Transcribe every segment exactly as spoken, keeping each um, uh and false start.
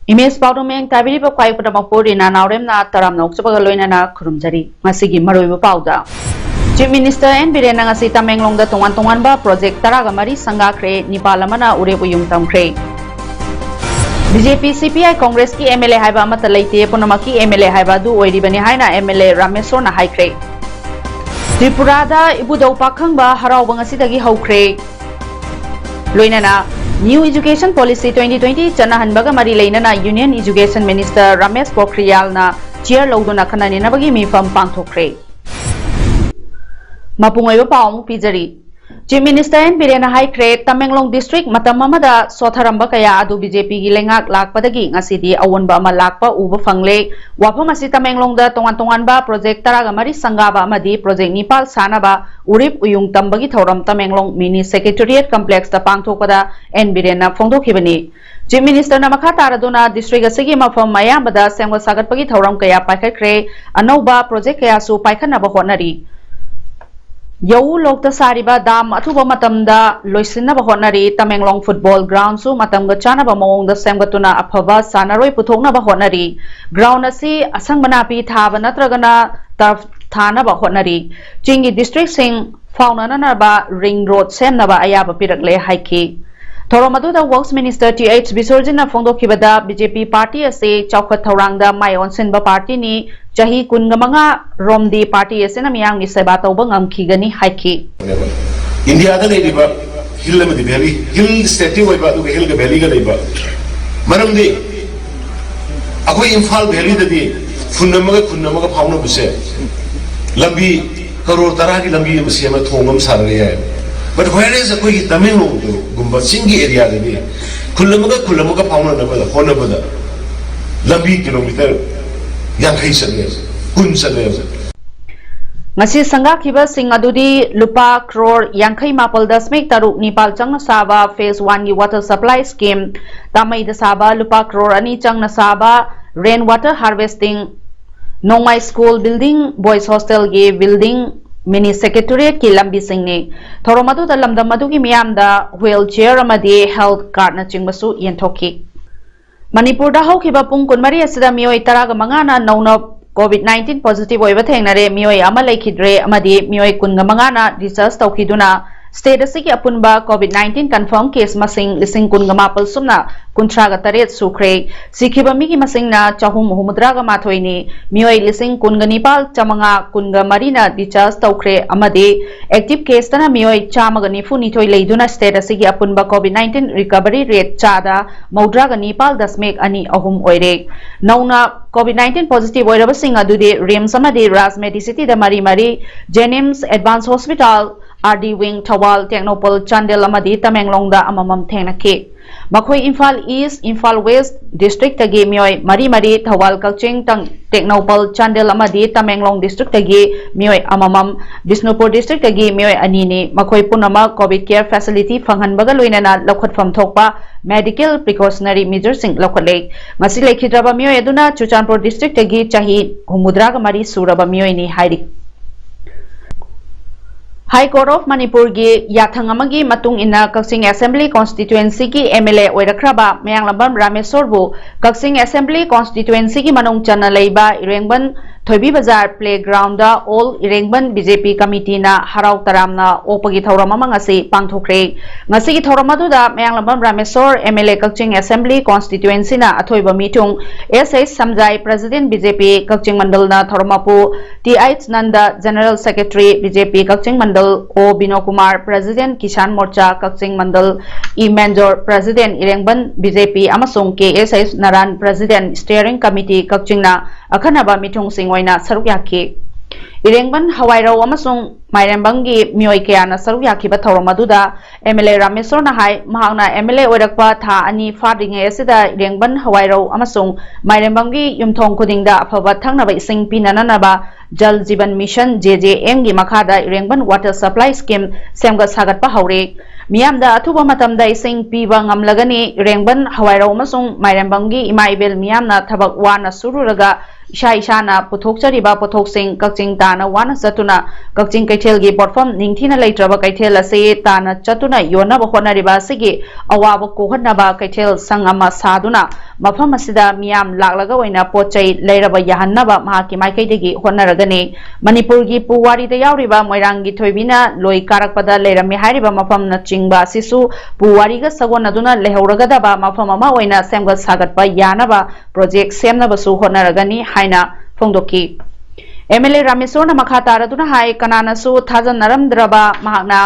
Image ꯄꯥꯎꯗꯝ ꯃꯌꯦꯡ ꯇꯥꯕꯤꯔꯤꯕ ꯈ꯭ꯋꯥꯏ ꯄꯨꯝꯅꯃꯛꯄꯨ ꯔꯤꯅꯥ ꯅꯥꯎꯔꯦꯝꯅ ꯇꯔꯥꯝꯅ ꯑꯣꯛꯆꯕꯒ ꯂꯣꯏꯅꯅ ꯈꯨꯔꯨꯝꯖꯔꯤ꯫ ꯉꯁꯤꯒꯤ ꯃꯔꯨꯑꯣꯏꯕ ꯄꯥꯎꯗ, Chief Minister ꯑꯦꯟ ꯕꯤꯔꯦꯟꯅ ꯉꯁꯤ ꯇꯃꯦꯡꯂꯣꯡꯗ ꯇꯣꯉꯥꯟ ꯇꯣꯉꯥꯟꯕ ꯄ꯭ꯔꯣꯖꯦꯛ ꯇꯔꯥꯒ ꯃꯔꯤ ꯁꯪꯒꯥꯈ꯭ꯔꯦ, ꯅꯤꯄꯥꯜ ꯑꯃꯅ ꯎꯔꯦꯞ ꯎꯌꯨꯡ ꯇꯝꯈ꯭ꯔꯦ꯫ ꯕꯤ ꯖꯦ ꯄꯤ, ꯁꯤ P I, ꯀꯣꯡꯒ꯭ꯔꯦꯁꯀꯤ M L A ꯍꯥꯏꯕ ꯑꯃꯠꯇ ꯂꯩꯇꯦ, ꯄꯨꯝꯅꯃꯛꯀꯤ ꯑꯦꯝ ꯑꯦꯜ ꯑꯦ ꯍꯥꯏꯕ ꯑꯗꯨ ꯑꯣꯏꯔꯤꯕꯅꯤ ꯍꯥꯏꯅ ꯑꯦꯝ ꯑꯦꯜ ꯑꯦ ꯔꯥꯃꯦꯁꯣꯔꯅ ꯍꯥꯏꯈ꯭ꯔꯦ꯫ ꯇ꯭ꯔꯤꯄꯨꯔꯥꯗ ꯏꯕꯨꯙꯧ ꯄꯥꯈꯪꯕ ꯍꯔꯥꯎꯕ ꯉꯁꯤꯗꯒꯤ ꯍꯧꯈ꯭ꯔꯦ꯫ ꯂꯣꯏꯅꯅ New Education Policy twenty twenty ꯆꯠꯅꯍꯟꯕꯒ ꯃꯔꯤ ꯂꯩꯅꯅ Union Education Minister ꯔꯥꯃꯦꯁ ꯄꯣꯈ꯭ꯔꯤꯌꯥꯜꯅ ꯆꯤꯌꯔ ꯂꯧꯗꯨꯅ ꯈꯟꯅ ꯅꯩꯅꯕꯒꯤ ꯃꯤꯐꯝ ꯄꯥꯡꯊꯣꯛꯈ꯭ꯔꯦ꯫ ꯃꯄꯨꯡ ꯑꯣꯏꯕ ꯄꯥꯎ ꯑꯃꯨꯛ ꯄꯤꯖꯔꯤ꯫ Chief Minister ꯑꯦꯟ ꯕꯤꯔꯦꯟꯅ ꯍꯥꯏꯈ꯭ꯔꯦ, ꯇꯃꯦꯡꯂꯣꯡ district ꯃꯇꯝ ꯑꯃꯗ ꯁꯣꯠꯊꯔꯝꯕ ꯀꯌꯥ ꯑꯗꯨ ꯕꯤ ꯖꯦ ꯄꯤꯒꯤ ꯂꯩꯉꯥꯛ ꯂꯥꯛꯄꯗꯒꯤ ꯉꯁꯤꯗꯤ ꯑꯑꯣꯟꯕ ꯑꯃ ꯂꯥꯛꯄ ꯎꯕ ꯐꯪꯂꯦ꯫ ꯋꯥꯐꯝ ꯑꯁꯤ ꯇꯃꯦꯡꯂꯣꯡꯗ ꯇꯣꯉꯥꯟ ꯇꯣꯉꯥꯟꯕ ꯄ꯭ꯔꯣꯖꯦꯛ ꯇꯔꯥꯒ ꯃꯔꯤ ꯁꯪꯒꯥꯕ ꯑꯃꯗꯤ ꯄ꯭ꯔꯣꯖꯦꯛ ꯅꯤꯄꯥꯜ ꯁꯥꯅꯕ ꯎꯔꯤꯞ ꯎꯌꯨꯡ ꯇꯝꯕꯒꯤ ꯊꯧꯔꯝ ꯇꯃꯦꯡꯂꯣꯡ Mini Secretariat Complexꯇ ꯄꯥꯡꯊꯣꯛꯄꯗ ꯑꯦꯟ ꯕꯤꯔꯦꯟꯅ ꯐꯣꯡꯗꯣꯛꯈꯤꯕꯅꯤ꯫ Chief Ministerꯅ ꯃꯈꯥ ꯇꯥꯔꯗꯨꯅ district ꯑꯁꯤꯒꯤ ꯃꯐꯝ ꯑꯌꯥꯝꯕꯗ ꯁꯦꯝꯒꯠ ꯁꯥꯒꯠꯄꯒꯤ ꯊꯧꯔꯝ ꯀꯌꯥ ꯄꯥꯏꯈꯠꯈ꯭ꯔꯦ, ꯑꯅꯧꯕ ꯄ꯭ꯔꯣꯖꯦꯛ ꯀꯌꯥꯁꯨ ꯄꯥꯏꯈꯠꯅꯕ ꯍꯣꯠꯅꯔꯤ꯫ ꯌꯧ ꯂꯣꯛꯇ ꯁꯥꯔꯤꯕ ꯗꯥꯝ ꯑꯊꯨꯕ ꯃꯇꯝꯗ ꯂꯣꯏꯁꯤꯟꯅꯕ ꯍꯣꯠꯅꯔꯤ꯫ ꯇꯃꯦꯡꯂꯣꯡ football groundꯁꯨ ꯃꯇꯝꯒ ꯆꯥꯅꯕ ꯃꯑꯣꯡꯗ ꯁꯦꯝꯒꯠꯇꯨꯅ ꯑꯐꯕ ꯁꯥꯟꯅꯔꯣꯏ ꯄꯨꯊꯣꯛꯅꯕ ꯍꯣꯠꯅꯔꯤ꯫ Ground ꯑꯁꯤ ꯑꯁꯪꯕ ꯅꯥꯄꯤ ꯊꯥꯕ ꯅꯠꯇ꯭ꯔꯒꯅ turf ꯊꯥꯅꯕ ꯍꯣꯠꯅꯔꯤ꯫ ꯆꯤꯡꯒꯤ districtꯁꯤꯡ ꯐꯥꯎꯅꯅꯅꯕ ring road ꯁꯦꯝꯅꯕ ꯑꯌꯥꯕ ꯄꯤꯔꯛꯂꯦ ꯍꯥꯏꯈꯤ꯫ ꯊꯧꯔꯝ ꯑꯗꯨꯗ Works Minister ꯇꯤ ꯑꯩꯆ ꯕꯤꯁꯣꯔꯖꯤꯠꯅ ꯐꯣꯡꯗꯣꯛꯈꯤꯕꯗ, ꯕꯤ ꯖꯦ ꯄꯤ party ꯑꯁꯤ ꯆꯥꯎꯈꯠ ꯊꯧꯔꯥꯡꯗ ꯃꯥꯏ ꯑꯣꯟꯁꯤꯟꯕ partyꯅꯤ, ꯆꯍꯤ ꯀꯨꯟꯒ ꯃꯉꯥ ꯔꯣꯝꯗꯤ party ꯑꯁꯤꯅ ꯃꯤꯌꯥꯝꯒꯤ ꯁꯦꯕꯥ ꯇꯧꯕ ꯉꯝꯈꯤꯒꯅꯤ ꯍꯥꯏꯈꯤ꯫ ꯏꯟꯗꯤꯌꯥꯗ ꯂꯩꯔꯤꯕ hill ꯑꯃꯗꯤ valley, hill stateꯇꯤ ꯑꯣꯏꯕ ꯑꯗꯨꯒ hillꯒ valleyꯒ ꯂꯩꯕ, ꯃꯔꯝꯗꯤ ꯑꯩꯈꯣꯏ ꯏꯝꯐꯥꯜ valleyꯗꯗꯤ ꯈꯨꯟ ꯑꯃꯒ ꯈꯨꯟ ꯑꯃꯒ ꯐꯥꯎꯅꯕꯁꯦ ꯂꯝꯕꯤ ꯀꯔꯣꯔ ꯇꯔꯥꯒꯤ ꯂꯝꯕꯤ ꯑꯃ ꯁꯦꯝꯃ ꯊꯣꯡ ꯑꯃ ꯁꯥꯔꯒ ꯌꯥꯏ꯫ But whereas ꯑꯩꯈꯣꯏꯒꯤ ꯇꯃꯦꯡꯂꯣꯡꯒꯨꯝꯕ ꯆꯤꯡꯒꯤ ꯑꯦꯔꯤꯌꯥꯗꯗꯤ ꯈꯨꯜ ꯑꯃꯒ ꯈꯨꯜ ꯑꯃꯒ ꯐꯥꯎꯅꯅꯕ ꯍꯣꯠꯅꯕꯗ ꯂꯝꯕꯤ ꯀꯤꯂꯣꯃꯤꯇꯔ ꯌꯥꯡꯈꯩ ꯆꯠꯂꯦ, ꯀꯨꯟ ꯆꯠꯂꯦ꯫ ꯉꯁꯤ ꯁꯪꯒꯥꯈꯤꯕꯁꯤꯡ ꯑꯗꯨꯗꯤ ꯂꯨꯄꯥ ꯀ꯭ꯔꯣꯔ ꯌꯥꯡꯈꯩ ꯃꯥꯄꯜ ꯗꯁꯃꯤꯛ ꯇꯔꯨꯛ ꯅꯤꯄꯥꯜ ꯆꯪꯅ ꯁꯥꯕ phase one ꯒꯤ water supply scheme, ꯇꯥꯃꯩꯗ ꯁꯥꯕ ꯂꯨꯄꯥ ꯀ꯭ꯔꯣꯔ ꯑꯅꯤ ꯆꯪꯅ ꯁꯥꯕ rain water harvesting, ꯅꯣꯡꯃꯥꯏ school building, boys hostel ꯒꯤ building, mini secretariat ꯀꯤ ꯂꯝꯕꯤꯁꯤꯡꯅꯤ꯫ ꯊꯧꯔꯝ ꯑꯗꯨꯗ ꯂꯝꯗꯝ ꯑꯗꯨꯒꯤ ꯃꯤꯌꯥꯝꯗ wheel chair ꯑꯃꯗꯤ health card ꯅꯆꯤꯡꯕꯁꯨ ꯌꯦꯟꯊꯣꯛꯈꯤ꯫ ꯃꯅꯤꯄꯨꯔꯗ ꯍꯧꯈꯤꯕ ꯄꯨꯡ ꯀꯨꯟꯃꯔꯤ ꯑꯁꯤꯗ ꯃꯤꯑꯣꯏ ꯇꯔꯥꯒ ꯃꯉꯥꯅ ꯅꯧꯅ COVID nineteen positive ꯑꯣꯏꯕ ꯊꯦꯡꯅꯔꯦ, ꯃꯤꯑꯣꯏ ꯑꯃ ꯂꯩꯈꯤꯗ꯭ꯔꯦ ꯑꯃꯗꯤ ꯃꯤꯑꯣꯏ ꯀꯨꯟꯒ ꯃꯉꯥꯅ discharge ꯇꯧꯈꯤꯗꯨꯅ state ꯑꯁꯤꯒꯤ ꯑꯄꯨꯟꯕ COVID nineteen confirm case ꯃꯁꯤꯡ ꯂꯤꯁꯤꯡ ꯀꯨꯟꯒ ꯃꯥꯄꯜ ꯁꯨꯞꯅ ꯀꯨꯟꯊ꯭ꯔꯥꯒ ꯇꯔꯦꯠ ꯁꯨꯈ꯭ꯔꯦ꯫ ꯁꯤꯈꯤꯕ ꯃꯤꯒꯤ ꯃꯁꯤꯡꯅ ꯆꯍꯨꯝ ꯍꯨꯝꯐꯨꯇꯔꯥꯒ ꯃꯥꯊꯣꯏꯅꯤ꯫ ꯃꯤꯑꯣꯏ ꯂꯤꯁꯤꯡ ꯀꯨꯟꯒ ꯅꯤꯄꯥꯜ ꯆꯥꯃꯉꯥ ꯀꯨꯟꯒ ꯃꯔꯤꯅ discharge ꯇꯧꯈ꯭ꯔꯦ ꯑꯃꯗꯤ active case ꯇꯅ ꯃꯤꯑꯣꯏ ꯆꯥꯝꯃꯒ ꯅꯤꯐꯨ ꯅꯤꯊꯣꯏ ꯂꯩꯗꯨꯅ state ꯑꯁꯤꯒꯤ ꯑꯄꯨꯟꯕ COVID nineteen recovery rate ꯆꯥꯗ ꯃꯧꯗ꯭ꯔꯥꯒ ꯅꯤꯄꯥꯜ ꯗꯁꯃꯤꯛ ꯑꯅꯤ ꯑꯍꯨꯝ ꯑꯣꯏꯔꯦ꯫ ꯅꯧꯅ COVID nineteen positive ꯑꯣꯏꯔꯕꯁꯤꯡ ꯑꯗꯨꯗꯤ RIMS ꯑꯃꯗꯤ Raj Medicity ꯗ ꯃꯔꯤ ꯃꯔꯤ, JNIMS, Advanced Hospital, RD Wing, Thoubal, Tengnoupal, Chandel ꯑꯃꯗꯤ ꯇꯃꯦꯡꯂꯣꯡꯗ ꯑꯃꯃꯝ ꯊꯦꯡꯅꯈꯤ꯫ ꯃꯈꯣꯏ Imphal East, Imphal West district ꯇꯒꯤ ꯃꯤꯑꯣꯏ ꯃꯔꯤ ꯃꯔꯤ, ꯊꯧꯕꯥꯜ, ꯀꯛꯆꯤꯡ, ꯇꯪ-, ꯇꯦꯡꯅꯧꯄꯜ, ꯆꯥꯟꯗꯦꯜ ꯑꯃꯗꯤ ꯇꯃꯦꯡꯂꯣꯡ district ꯇꯒꯤ ꯃꯤꯑꯣꯏ ꯑꯃꯃꯝ, ꯕꯤꯁꯅꯨꯄꯨꯔ district ꯇꯒꯤ ꯃꯤꯑꯣꯏ ꯑꯅꯤꯅꯤ꯫ ꯃꯈꯣꯏ ꯄꯨꯝꯅꯃꯛ COVID care facility ꯐꯪꯍꯟꯕꯒ ꯂꯣꯏꯅꯅ ꯂꯧꯈꯠꯐꯝ ꯊꯣꯛꯄ medical precautionary measure ꯁꯤꯡ ꯂꯧꯈꯠꯂꯦ꯫ ꯉꯁꯤ ꯂꯩꯈꯤꯗ꯭ꯔꯕ ꯃꯤꯑꯣꯏ ꯑꯗꯨꯅ ꯆꯨꯔꯆꯥꯟꯄꯨꯔ district ꯇꯒꯤ ꯆꯍꯤ ꯍꯨꯝꯐꯨꯇꯔꯥꯒ ꯃꯔꯤ ꯁꯨꯔꯕ ꯃꯤꯑꯣꯏꯅꯤ ꯍꯥꯏꯔꯤ꯫ High Court of ꯃꯅꯤꯄꯨꯔꯒꯤ ꯌꯥꯊꯪ ꯑꯃꯒꯤ ꯃꯇꯨꯡ ꯏꯟꯅ ꯀꯛꯆꯤꯡ Assembly Constituency ꯒꯤ MLA ꯑꯣꯏꯔꯛꯈ꯭ꯔꯕ ꯃꯌꯥꯡꯂꯝꯕꯝ ꯔꯥꯃꯦꯁꯣꯔꯕꯨ ꯀꯛꯆꯤꯡ Assembly Constituency ꯒꯤ ꯃꯅꯨꯡ ꯆꯟꯅ ꯂꯩꯕ ꯏꯔꯦꯡꯕꯟ ꯊꯣꯏꯕꯤ ꯕꯖꯥꯔ playground ꯗ All ꯏꯔꯦꯡꯕꯟ BJP committee ꯅ ꯍꯔꯥꯎ ꯇꯔꯥꯝꯅ ꯑꯣꯛꯄꯒꯤ ꯊꯧꯔꯝ ꯑꯃ ꯉꯁꯤ ꯄꯥꯡꯊꯣꯛꯈ꯭ꯔꯦ꯫ ꯉꯁꯤꯒꯤ ꯊꯧꯔꯝ ꯑꯗꯨꯗ ꯃꯌꯥꯡꯂꯝꯕꯝ ꯔꯥꯃꯦꯁꯣꯔ, MLA ꯀꯛꯆꯤꯡ Assembly Constituency ꯅ ꯑꯊꯣꯏꯕ ꯃꯤꯊꯨꯡ, S H ꯁꯝꯖꯥꯏ, President BJP ꯀꯛꯆꯤꯡ ꯃꯟꯗꯜꯅ ꯊꯧꯔꯝ ꯃꯄꯨ, T H Nanda, General Secretary BJP ꯀꯛꯆꯤꯡ ꯃꯟꯗꯜ, O ꯕꯤꯅꯣꯀꯨꯃꯥꯔ, President ꯀꯤꯁꯥꯟ ꯃꯣꯔꯆꯥ ꯀꯛꯆꯤꯡ ꯃꯟꯗꯜ, E ꯃꯦꯟꯖꯣꯔ, President ꯏꯔꯦꯡꯕꯟ BJP ꯑꯃꯁꯨꯡ K S H ꯅꯔꯥꯟ, President Steering Committee ꯀꯛꯆꯤꯡꯅ ꯑꯈꯟꯅꯕ ꯃꯤꯊꯨꯡꯁꯤꯡ ꯑꯣꯏꯅ ꯁꯔꯨꯛ ꯌꯥꯈꯤ꯫ ꯏꯔꯦꯡꯕꯟ, ꯍꯋꯥꯏꯔꯧ ꯑꯃꯁꯨꯡ ꯃꯥꯏꯔꯦꯝꯕꯝꯒꯤ ꯃꯤꯑꯣꯏ ꯀꯌꯥꯅ ꯁꯔꯨꯛ ꯌꯥꯈꯤꯕ ꯊꯧꯔꯝ ꯑꯗꯨꯗ MLA ꯔꯥꯃꯦꯁꯣꯔꯅ ꯍꯥꯏ, ꯃꯍꯥꯛꯅ MLA ꯑꯣꯏꯔꯛꯄ ꯊꯥ ꯑꯅꯤ ꯐꯥꯗ꯭ꯔꯤꯉꯩ ꯑꯁꯤꯗ ꯏꯔꯦꯡꯕꯟ, ꯍꯋꯥꯏꯔꯧ ꯑꯃꯁꯨꯡ ꯃꯥꯏꯔꯦꯝꯕꯝꯒꯤ ꯌꯨꯝꯊꯣꯡ ꯈꯨꯗꯤꯡꯗ ꯑꯐꯕ ꯊꯛꯅꯕ ꯏꯁꯤꯡ ꯄꯤꯅꯅꯅꯕ ꯖꯜ ꯖꯤꯕꯟ ꯃꯤꯁꯟ, JJM ꯒꯤ ꯃꯈꯥꯗ ꯏꯔꯦꯡꯕꯟ water supply scheme ꯁꯦꯝꯒꯠ ꯁꯥꯒꯠꯄ ꯍꯧꯔꯦ꯫ ꯃꯤꯌꯥꯝꯗ ꯑꯊꯨꯕ ꯃꯇꯝꯗ ꯏꯁꯤꯡ ꯄꯤꯕ ꯉꯝꯂꯒꯅꯤ꯫ ꯏꯔꯦꯡꯕꯟ, ꯍꯋꯥꯏꯔꯧ ꯑꯃꯁꯨꯡ ꯃꯥꯏꯔꯦꯝꯕꯝꯒꯤ ꯏꯃꯥ ꯏꯕꯦꯜ ꯃꯤꯌꯥꯝꯅ ꯊꯕꯛ ꯋꯥꯅ ꯁꯨꯔꯨꯔꯒ ꯏꯁꯥ ꯏꯁꯥꯅ ꯄꯨꯊꯣꯛꯆꯔꯤꯕ ꯄꯣꯠꯊꯣꯛꯁꯤꯡ ꯀꯛꯆꯤꯡ ꯇꯥꯅ ꯋꯥꯅ ꯆꯠꯇꯨꯅ ꯀꯛꯆꯤꯡ ꯀꯩꯊꯦꯜꯒꯤ ꯄꯣꯠꯐꯝ ꯅꯤꯡꯊꯤꯅ ꯂꯩꯇ꯭ꯔꯕ ꯀꯩꯊꯦꯜ ꯑꯁꯤ ꯇꯥꯅ ꯆꯠꯇꯨꯅ ꯌꯣꯟꯅꯕ ꯍꯣꯠꯅꯔꯤꯕ ꯑꯁꯤꯒꯤ ꯑꯋꯥꯕ ꯀꯣꯛꯍꯟꯅꯕ ꯀꯩꯊꯦꯜ ꯁꯪ ꯑꯃ ꯁꯥꯗꯨꯅ ꯃꯐꯝ ꯑꯁꯤꯗ ꯃꯤꯌꯥꯝ ꯂꯥꯛꯂꯒ ꯑꯣꯏꯅ ꯄꯣꯠ ꯆꯩ ꯂꯩꯔꯕ ꯌꯥꯍꯟꯅꯕ ꯃꯍꯥꯛꯀꯤ ꯃꯥꯏꯀꯩꯗꯒꯤ ꯍꯣꯠꯅꯔꯒꯅꯤ꯫ ꯃꯅꯤꯄꯨꯔꯒꯤ ꯄꯨꯋꯥꯔꯤꯗ ꯌꯥꯎꯔꯤꯕ ꯃꯣꯏꯔꯥꯡꯒꯤ ꯊꯣꯏꯕꯤꯅ ꯂꯣꯏ ꯀꯥꯔꯛꯄꯗ ꯂꯩꯔꯝꯃꯤ ꯍꯥꯏꯔꯤꯕ ꯃꯐꯝꯅꯆꯤꯡꯕ ꯑꯁꯤꯁꯨ ꯄꯨꯋꯥꯔꯤꯒ ꯁꯥꯒꯣꯟꯅꯗꯨꯅ ꯂꯩꯍꯧꯔꯒꯗꯕ ꯃꯐꯝ ꯑꯃ ꯑꯣꯏꯅ ꯁꯦꯝꯒꯠ ꯁꯥꯒꯠꯄ ꯌꯥꯅꯕ ꯄ꯭ꯔꯣꯖꯦꯛ ꯁꯦꯝꯅꯕꯁꯨ ꯍꯣꯠꯅꯔꯒꯅꯤ ꯍꯥꯏꯅ ꯐꯣꯡꯗꯣꯛꯈꯤ꯫ MLA ꯔꯥꯃꯦꯁꯣꯔꯅ ꯃꯈꯥ ꯇꯥꯔꯗꯨꯅ ꯍꯥꯏ, ꯀꯅꯥꯅꯁꯨ ꯊꯥꯖꯅꯔꯝꯗ꯭ꯔꯕ ꯃꯍꯥꯛꯅ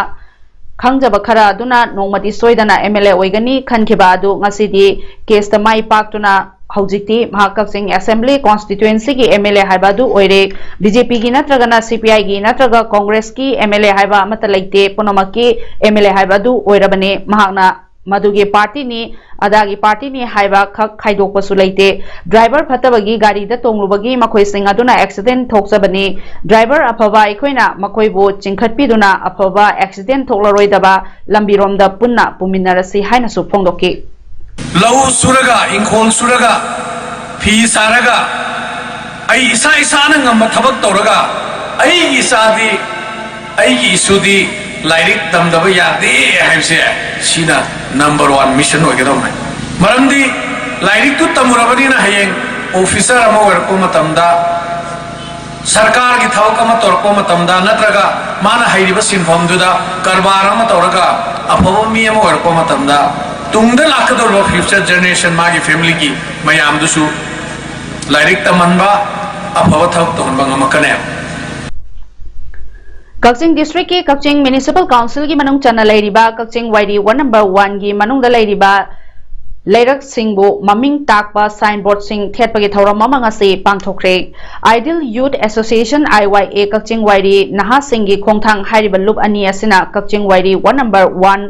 ꯈꯪꯖꯕ ꯈꯔ ꯑꯗꯨꯅ ꯅꯣꯡꯃꯗꯤ ꯁꯣꯏꯗꯅ MLA ꯑꯣꯏꯒꯅꯤ ꯈꯟꯈꯤꯕ ꯑꯗꯨ ꯉꯁꯤꯗꯤ ꯀꯦꯁꯇ ꯃꯥꯏ ꯄꯥꯛꯇꯨꯅ ꯍꯧꯖꯤꯛꯇꯤ ꯃꯍꯥꯛ ꯀꯛꯆꯤꯡ Assembly Constituency ꯒꯤ MLA ꯍꯥꯏꯕ ꯑꯗꯨ ꯑꯣꯏꯔꯦ꯫ BJP ꯒꯤ ꯅꯠꯇ꯭ꯔꯒꯅ CPI ꯒꯤ ꯅꯠꯇ꯭ꯔꯒ Congress ꯀꯤ MLA ꯍꯥꯏꯕ ꯑꯃꯠꯇ ꯂꯩꯇꯦ꯫ ꯄꯨꯝꯅꯃꯛꯀꯤ MLA ꯍꯥꯏꯕ ꯑꯗꯨ ꯑꯣꯏꯔꯕꯅꯤ꯫ ꯃꯍꯥꯛꯅ ꯃꯗꯨꯒꯤ party ꯅꯤ, ꯑꯗꯥꯒꯤ party ꯅꯤ ꯍꯥꯏꯕ ꯈꯛ ꯈꯥꯏꯗꯣꯛꯄꯁꯨ ꯂꯩꯇꯦ꯫ Driver ꯐꯠꯇꯕꯒꯤ ꯒꯥꯔꯤꯗ ꯇꯣꯡꯂꯨꯕꯒꯤ ꯃꯈꯣꯏꯁꯤꯡ ꯑꯗꯨꯅ accident ꯊꯣꯛꯆꯕꯅꯤ꯫ Driver ꯑꯐꯕ ꯑꯩꯈꯣꯏꯅ ꯃꯈꯣꯏꯕꯨ ꯆꯤꯡꯈꯠꯄꯤꯗꯨꯅ ꯑꯐꯕ accident ꯊꯣꯛꯂꯔꯣꯏꯗꯕ ꯂꯝꯕꯤꯔꯣꯝꯗ ꯄꯨꯟꯅ ꯄꯨꯃꯤꯟꯅꯔꯁꯤ ꯍꯥꯏꯅꯁꯨ ꯐꯣꯡꯗꯣꯛꯈꯤ꯫ ꯂꯧ ꯁꯨꯔꯒ, ꯏꯪꯈꯣꯜ ꯁꯨꯔꯒ, ꯐꯤ ꯁꯥꯔꯒ, ꯑꯩ ꯏꯁꯥ ꯏꯁꯥꯅ ꯉꯝꯕ ꯊꯕꯛ ꯇꯧꯔꯒ, ꯑꯩꯒꯤ ꯏꯆꯥꯗꯤ, ꯑꯩꯒꯤ ꯏꯁꯨꯗꯤ ꯂꯥꯏꯔꯤꯛ ꯇꯝꯗꯕ ꯌꯥꯗꯦ ꯍꯥꯏꯕꯁꯦ ꯁꯤꯅ number one mission ꯑꯣꯏꯒꯗꯧꯕꯅꯤ꯫ ꯃꯔꯝꯗꯤ ꯂꯥꯏꯔꯤꯛꯇꯨ ꯇꯝꯃꯨꯔꯕꯅꯤꯅ ꯍꯌꯦꯡ officer ꯑꯃ ꯑꯣꯏꯔꯛꯄ ꯃꯇꯝꯗ, ꯁꯔꯀꯥꯔꯒꯤ ꯊꯕꯛ ꯑꯃ ꯇꯧꯔꯛꯄ ꯃꯇꯝꯗ, ꯅꯠꯇ꯭ꯔꯒ ꯃꯥꯅ ꯍꯩꯔꯤꯕ ꯁꯤꯟꯐꯝꯗꯨꯗ ꯀꯔꯕꯥꯔ ꯑꯃ ꯇꯧꯔꯒ ꯑꯐꯕ ꯃꯤ ꯑꯃ ꯑꯣꯏꯔꯛꯄ ꯃꯇꯝꯗ, ꯇꯨꯡꯗ ꯂꯥꯛꯀꯗꯧꯔꯤꯕ future generation, ꯃꯥꯒꯤ family ꯒꯤ ꯃꯌꯥꯝꯗꯨꯁꯨ ꯂꯥꯏꯔꯤꯛ ꯇꯝꯍꯟꯕ, ꯑꯐꯕ ꯊꯕꯛ ꯇꯧꯍꯟꯕ ꯉꯝꯃꯛꯀꯅꯦꯕ꯫ ꯀꯛꯆꯤꯡ district ꯀꯤ ꯀꯛꯆꯤꯡ Municipal Council ꯒꯤ ꯃꯅꯨꯡ ꯆꯟꯅ ꯂꯩꯔꯤꯕ ꯀꯛꯆꯤꯡ ꯋꯥꯏꯔꯤ ward number one ꯒꯤ ꯃꯅꯨꯡꯗ ꯂꯩꯔꯤꯕ ꯂꯩꯔꯛꯁꯤꯡꯕꯨ ꯃꯃꯤꯡ ꯇꯥꯛꯄ ꯁꯥꯏꯟꯕꯣꯔꯗꯁꯤꯡ ꯊꯦꯠꯄꯒꯤ ꯊꯧꯔꯝ ꯑꯃ ꯉꯁꯤ ꯄꯥꯡꯊꯣꯛꯈ꯭ꯔꯦ꯫ Ideal Youth Association, I Y A, ꯀꯛꯆꯤꯡ ꯋꯥꯏꯔꯤ ꯅꯍꯥꯁꯤꯡꯒꯤ ꯈꯣꯡꯊꯥꯡ ꯍꯥꯏꯔꯤꯕ ꯂꯨꯞ ꯑꯅꯤ ꯑꯁꯤꯅ ꯀꯛꯆꯤꯡ ꯋꯥꯏꯔꯤ ward number one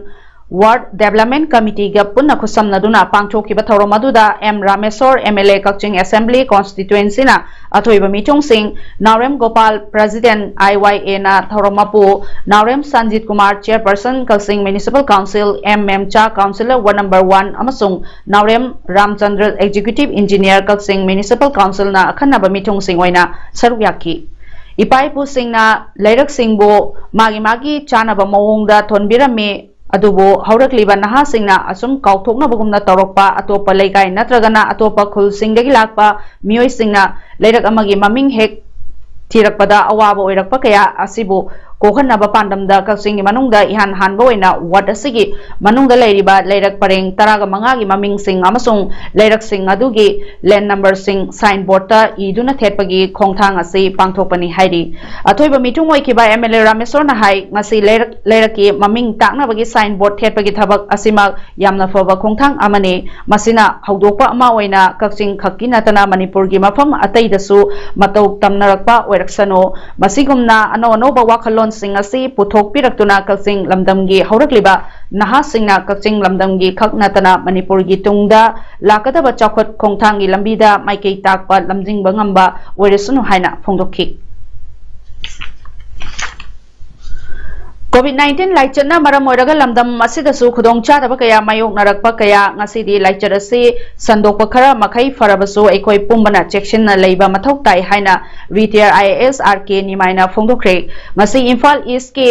ward development ꯀꯃꯤꯇꯤꯒ ꯄꯨꯟꯅ ꯈꯨꯠꯁꯝꯅꯗꯨꯅ ꯄꯥꯡꯊꯣꯛꯈꯤꯕ ꯊꯧꯔꯝ ꯑꯗꯨꯗ M Rameshor, M L A, Kakching assembly ꯀꯣꯟꯁꯇꯤꯇ꯭ꯋꯦꯟꯁꯤꯅ ꯑꯊꯣꯏꯕ ꯃꯤꯊꯨꯡꯁꯤꯡ, Naorem Gopal, president, I Y A ꯅ ꯊꯧꯔꯝ ꯃꯄꯨ, Naorem Sanjit Kumar, chairperson, Kakching municipal council, M Memcha, councillor ward number one, ꯑꯃꯁꯨꯡ Naorem Ramchandra, executive engineer, Kakching municipal ꯀꯥꯎꯟꯁꯤꯜꯅ ꯑꯈꯟꯅꯕ ꯃꯤꯊꯨꯡꯁꯤꯡ ꯑꯣꯏꯅ ꯁꯔꯨꯛ ꯌꯥꯈꯤ꯫ ꯏꯄꯥ ꯏꯄꯨꯁꯤꯡꯅ ꯂꯩꯔꯛꯁꯤꯡꯕꯨ ꯃꯥꯒꯤ ꯃꯥꯒꯤ ꯆꯥꯅꯕ ꯃꯑꯣꯡꯗ ꯊꯣꯟꯕꯤꯔꯝꯃꯤ, ꯑꯗꯨꯕꯨ ꯍꯧꯔꯛꯂꯤꯕ ꯅꯍꯥꯁꯤꯡꯅ ꯑꯁꯨꯝ ꯀꯥꯎꯊꯣꯛꯅꯕꯒꯨꯝꯅ ꯇꯧꯔꯛꯄ, ꯑꯇꯣꯞꯄ ꯂꯩꯀꯥꯏ ꯅꯠꯇ꯭ꯔꯒꯅ ꯑꯇꯣꯞꯄ ꯈꯨꯜꯁꯤꯡꯗꯒꯤ ꯂꯥꯛꯄ ꯃꯤꯑꯣꯏꯁꯤꯡꯅ ꯂꯩꯔꯛ ꯑꯃꯒꯤ ꯃꯃꯤꯡ ꯍꯦꯛ ꯊꯤꯔꯛꯄꯗ ꯑꯋꯥꯕ ꯑꯣꯏꯔꯛꯄ ꯀꯌꯥ ꯑꯁꯤꯕꯨ ꯀꯣꯛꯍꯟꯅꯕ ꯄꯥꯟꯗꯝꯗ ꯀꯛꯆꯤꯡꯒꯤ ꯃꯅꯨꯡꯗ ꯏꯍꯥꯟ ꯍꯥꯟꯕ ꯑꯣꯏꯅ ꯋꯥꯔꯗ ꯑꯁꯤꯒꯤ ꯃꯅꯨꯡꯗ ꯂꯩꯔꯤꯕ ꯂꯩꯔꯛ ꯄꯔꯦꯡ ꯇꯔꯥꯒ ꯃꯉꯥꯒꯤ ꯃꯃꯤꯡꯁꯤꯡ ꯑꯃꯁꯨꯡ ꯂꯩꯔꯛꯁꯤꯡ ꯑꯗꯨꯒꯤ ꯂꯦꯟ ꯅꯝꯕꯔꯁꯤꯡ ꯁꯥꯏꯟꯕꯣꯔꯗꯇ ꯏꯗꯨꯅ ꯊꯦꯠꯄꯒꯤ ꯈꯣꯡꯊꯥꯡ ꯑꯁꯤ ꯄꯥꯡꯊꯣꯛꯄꯅꯤ ꯍꯥꯏꯔꯤ꯫ ꯑꯊꯣꯏꯕ ꯃꯤꯊꯨꯡ ꯑꯣꯏꯈꯤꯕ M L A ꯔꯥꯃꯦꯁꯣꯔꯅ ꯍꯥꯏ, ꯉꯁꯤ ꯂꯩꯔꯛ, ꯂꯩꯔꯛꯀꯤ ꯃꯃꯤꯡ ꯇꯥꯛꯅꯕꯒꯤ ꯁꯥꯏꯟꯕꯣꯔꯗ ꯊꯦꯠꯄꯒꯤ ꯊꯕꯛ ꯑꯁꯤꯃꯛ ꯌꯥꯝꯅ ꯐꯕ ꯈꯣꯡꯊꯥꯡ ꯑꯃꯅꯤ꯫ ꯃꯁꯤꯅ ꯍꯧꯗꯣꯛꯄ ꯑꯃ ꯑꯣꯏꯅ ꯀꯛꯆꯤꯡ ꯈꯛꯀꯤ ꯅꯠꯇꯅ ꯃꯅꯤꯄꯨꯔꯒꯤ ꯃꯐꯝ ꯑꯇꯩꯗꯁꯨ ꯃꯇꯧ ꯇꯝꯅꯔꯛꯄ ꯑꯣꯏꯔꯛꯁꯅꯨ꯫ ꯃꯁꯤꯒꯨꯝꯅ ꯑꯅꯧ ꯑꯅꯧꯕ ꯋꯥꯈꯜꯂꯣꯟꯁꯤꯡ ꯑꯁꯤ ꯄꯨꯊꯣꯛꯄꯤꯔꯛꯇꯨꯅ ꯀꯛꯆꯤꯡ ꯂꯝꯗꯝꯒꯤ ꯍꯧꯔꯛꯂꯤꯕ ꯅꯍꯥꯁꯤꯡꯅ ꯀꯛꯆꯤꯡ ꯂꯝꯗꯝꯒꯤ ꯈꯛ ꯅꯠꯇꯅ ꯃꯅꯤꯄꯨꯔꯒꯤ ꯇꯨꯡꯗ ꯂꯥꯛꯀꯗꯕ ꯆꯥꯎꯈꯠ ꯈꯣꯡꯊꯥꯡꯒꯤ ꯂꯝꯕꯤꯗ ꯃꯥꯏꯀꯩ ꯇꯥꯛꯄ ꯂꯝꯖꯤꯡꯕ ꯉꯝꯕ ꯑꯣꯏꯔꯁꯅꯨ ꯍꯥꯏꯅ ꯐꯣꯡꯗꯣꯛꯈꯤ꯫ COVID nineteen ꯂꯥꯏꯆꯠꯅ ꯃꯔꯝ ꯑꯣꯏꯔꯒ ꯂꯝꯗꯝ ꯑꯁꯤꯗꯁꯨ ꯈꯨꯗꯣꯡꯆꯥꯗꯕ ꯀꯌꯥ ꯃꯥꯌꯣꯛꯅꯔꯛꯄ ꯀꯌꯥ ꯉꯁꯤꯗꯤ ꯂꯥꯏꯆꯠ ꯑꯁꯤ ꯁꯟꯗꯣꯛꯄ ꯈꯔ ꯃꯈꯩ ꯐꯔꯕꯁꯨ ꯑꯩꯈꯣꯏ ꯄꯨꯝꯕꯅ ꯆꯦꯛꯁꯤꯟꯅ ꯂꯩꯕ ꯃꯊꯧ ꯇꯥꯏ ꯍꯥꯏꯅ retire I A S R K ꯅꯤꯃꯥꯏꯅ ꯐꯣꯡꯗꯣꯛꯈ꯭ꯔꯦ꯫ ꯉꯁꯤ ꯏꯝꯐꯥꯜ ꯏꯁꯀꯤ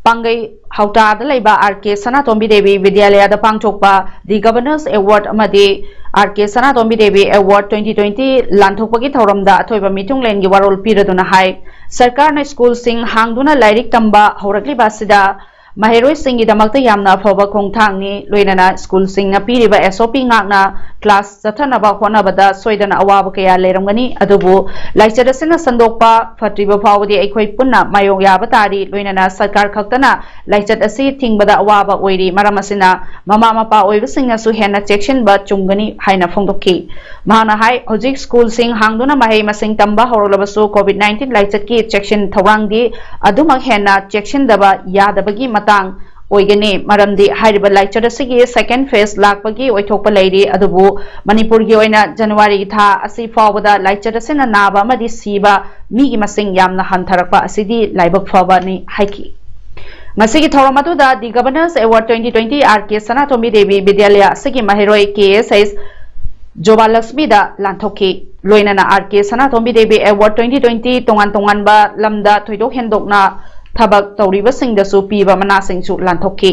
ꯄꯥꯡꯒꯩ ꯍꯧꯇꯥꯗ ꯂꯩꯕ R K ꯁꯅꯥꯇꯣꯝꯕꯤ ꯗꯦꯕꯤ ꯕꯤꯗ꯭ꯌꯥꯂꯌꯥꯗ ꯄꯥꯡꯊꯣꯛꯄ The Governor's Award ꯑꯃꯗꯤ R K ꯁꯅꯥꯇꯣꯝꯕꯤ ꯗꯦꯕꯤ Award twenty twenty ꯂꯥꯟꯊꯣꯛꯄꯒꯤ ꯊꯧꯔꯝꯗ ꯑꯊꯣꯏꯕ ꯃꯤꯊꯨꯡꯂꯦꯟꯒꯤ ꯋꯥꯔꯣꯜ ꯄꯤꯔꯗꯨꯅ ꯍꯥꯏ, ꯁꯔꯀꯥꯔꯅ ꯁ꯭ꯀꯨꯜꯁꯤꯡ ꯍꯥꯡꯗꯨꯅ ꯂꯥꯏꯔꯤꯛ ꯇꯝꯕ ꯍꯧꯔꯛꯂꯤꯕ ꯑꯁꯤꯗ ꯃꯍꯩꯔꯣꯏꯁꯤꯡꯒꯤꯗꯃꯛꯇ ꯌꯥꯝꯅ ꯑꯐꯕ ꯈꯣꯡꯊꯥꯡꯅꯤ꯫ ꯂꯣꯏꯅꯅ ꯁ꯭ꯀꯨꯜꯁꯤꯡꯅ ꯄꯤꯔꯤꯕ S O P ꯉꯥꯛꯅ class ꯆꯠꯊꯅꯕ ꯍꯣꯠꯅꯕꯗ ꯁꯣꯏꯗꯅ ꯑꯋꯥꯕ ꯀꯌꯥ ꯂꯩꯔꯝꯒꯅꯤ꯫ ꯑꯗꯨꯕꯨ ꯂꯥꯏꯆꯠ ꯑꯁꯤꯅ ꯁꯟꯗꯣꯛꯄ ꯐꯠꯇ꯭ꯔꯤꯕ ꯐꯥꯎꯕꯗꯤ ꯑꯩꯈꯣꯏ ꯄꯨꯟꯅ ꯃꯥꯌꯣꯛ ꯌꯥꯕ ꯇꯥꯔꯤ꯫ ꯂꯣꯏꯅꯅ ꯁꯔꯀꯥꯔ ꯈꯛꯇꯅ ꯂꯥꯏꯆꯠ ꯑꯁꯤ ꯊꯤꯡꯕꯗ ꯑꯋꯥꯕ ꯑꯣꯏꯔꯤ꯫ ꯃꯔꯝ ꯑꯁꯤꯅ ꯃꯃꯥ ꯃꯄꯥ ꯑꯣꯏꯕꯁꯤꯡꯅꯁꯨ ꯍꯦꯟꯅ ꯆꯦꯛꯁꯤꯟꯕ ꯆꯨꯝꯒꯅꯤ ꯍꯥꯏꯅ ꯐꯣꯡꯗꯣꯛꯈꯤ꯫ ꯃꯍꯥꯛꯅ ꯍꯥꯏ, ꯍꯧꯖꯤꯛ ꯁ꯭ꯀꯨꯜꯁꯤꯡ ꯍꯥꯡꯗꯨꯅ ꯃꯍꯩ ꯃꯁꯤꯡ ꯇꯝꯕ ꯍꯧꯔꯛꯂꯕꯁꯨ COVID nineteen ꯂꯥꯏꯆꯠꯀꯤ ꯆꯦꯛꯁꯤꯟ ꯊꯧꯔꯥꯡꯗꯤ ꯑꯗꯨꯃꯛ ꯍꯦꯟꯅ ꯆꯦꯛꯁꯤꯟꯗꯕ ꯌꯥꯗꯕꯒꯤ ꯃꯇꯥꯡ ꯑꯣꯏꯒꯅꯤ꯫ ꯃꯔꯝꯗꯤ ꯍꯥꯏꯔꯤꯕ ꯂꯥꯏꯆꯠ ꯑꯁꯤꯒꯤ second phase ꯂꯥꯛꯄꯒꯤ ꯑꯣꯏꯊꯣꯛꯄ ꯂꯩꯔꯤ꯫ ꯑꯗꯨꯕꯨ ꯃꯅꯤꯄꯨꯔꯒꯤ ꯑꯣꯏꯅ ꯖꯅꯋꯥꯔꯤꯒꯤ ꯊꯥ ꯑꯁꯤ ꯐꯥꯎꯕꯗ ꯂꯥꯏꯆꯠ ꯑꯁꯤꯅ ꯅꯥꯕ ꯑꯃꯗꯤ ꯁꯤꯕ ꯃꯤꯒꯤ ꯃꯁꯤꯡ ꯌꯥꯝꯅ ꯍꯟꯊꯔꯛꯄ ꯑꯁꯤꯗꯤ ꯂꯥꯏꯕꯛ ꯐꯕꯅꯤ ꯍꯥꯏꯈꯤ꯫ ꯉꯁꯤꯒꯤ ꯊꯧꯔꯝ ꯑꯗꯨꯗ The Governor's Award twenty twenty R K Sanatombi Devi Vidyalaya ꯑꯁꯤꯒꯤ ꯃꯍꯩꯔꯣꯏ K S H ꯖꯣꯕꯥꯂꯛꯁꯃꯤꯗ ꯂꯥꯟꯊꯣꯛꯈꯤ꯫ ꯂꯣꯏꯅꯅ R K Sanatombi Devi Award twenty twenty ꯇꯣꯉꯥꯟ ꯇꯣꯉꯥꯟꯕ ꯂꯝꯗ ꯊꯣꯏꯗꯣꯛ ꯍꯦꯟꯗꯣꯛꯅ ꯊꯕꯛ ꯇꯧꯔꯤꯕꯁꯤꯡꯗꯁꯨ ꯄꯤꯕ ꯃꯅꯥꯁꯤꯡꯁꯨ ꯂꯥꯟꯊꯣꯛꯈꯤ꯫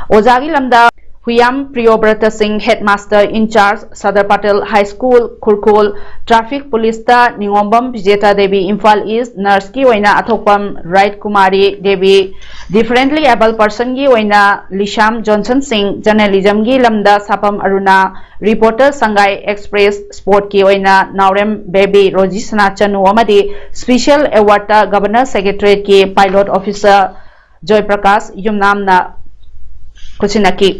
ꯑꯣꯖꯥꯒꯤ ꯂꯝꯗ ꯍꯨꯌꯥꯝ ꯄ꯭ꯔꯤꯌꯣꯕ꯭ꯔꯇ ꯁꯤꯡ, headmaster in charge, Sadar Patel high school, Khurkhul, traffic police ꯇ ꯅꯤꯉꯣꯝꯕꯝ ꯕꯤꯖꯦꯇꯥ ꯗꯦꯕꯤ, ꯏꯝꯐꯥꯜ ꯏꯁ, nurse ꯀꯤ ꯑꯣꯏꯅ ꯑꯊꯣꯛꯄꯝ Rait Kumari Devi, differently abled person ꯒꯤ ꯑꯣꯏꯅ ꯂꯤꯁꯥꯝ ꯖꯣꯟꯁꯟ ꯁꯤꯡ, journalism ꯒꯤ ꯂꯝꯗ ꯁꯥꯄꯝ ꯑꯔꯨꯅꯥ, reporter ꯁꯪꯒꯥꯏ express, sport ꯀꯤ ꯑꯣꯏꯅ ꯅꯥꯎꯔꯦꯝ ꯕꯦꯕꯤ, ꯔꯣꯖꯤ ꯁꯅꯥꯆꯅꯨ ꯑꯃꯗꯤ special award ꯇ Governor Secretariat ꯀꯤ pilot officer joy Prakash ꯌꯨꯝꯅꯥꯝꯅ ꯈꯨꯠꯁꯤꯟꯅꯈꯤ꯫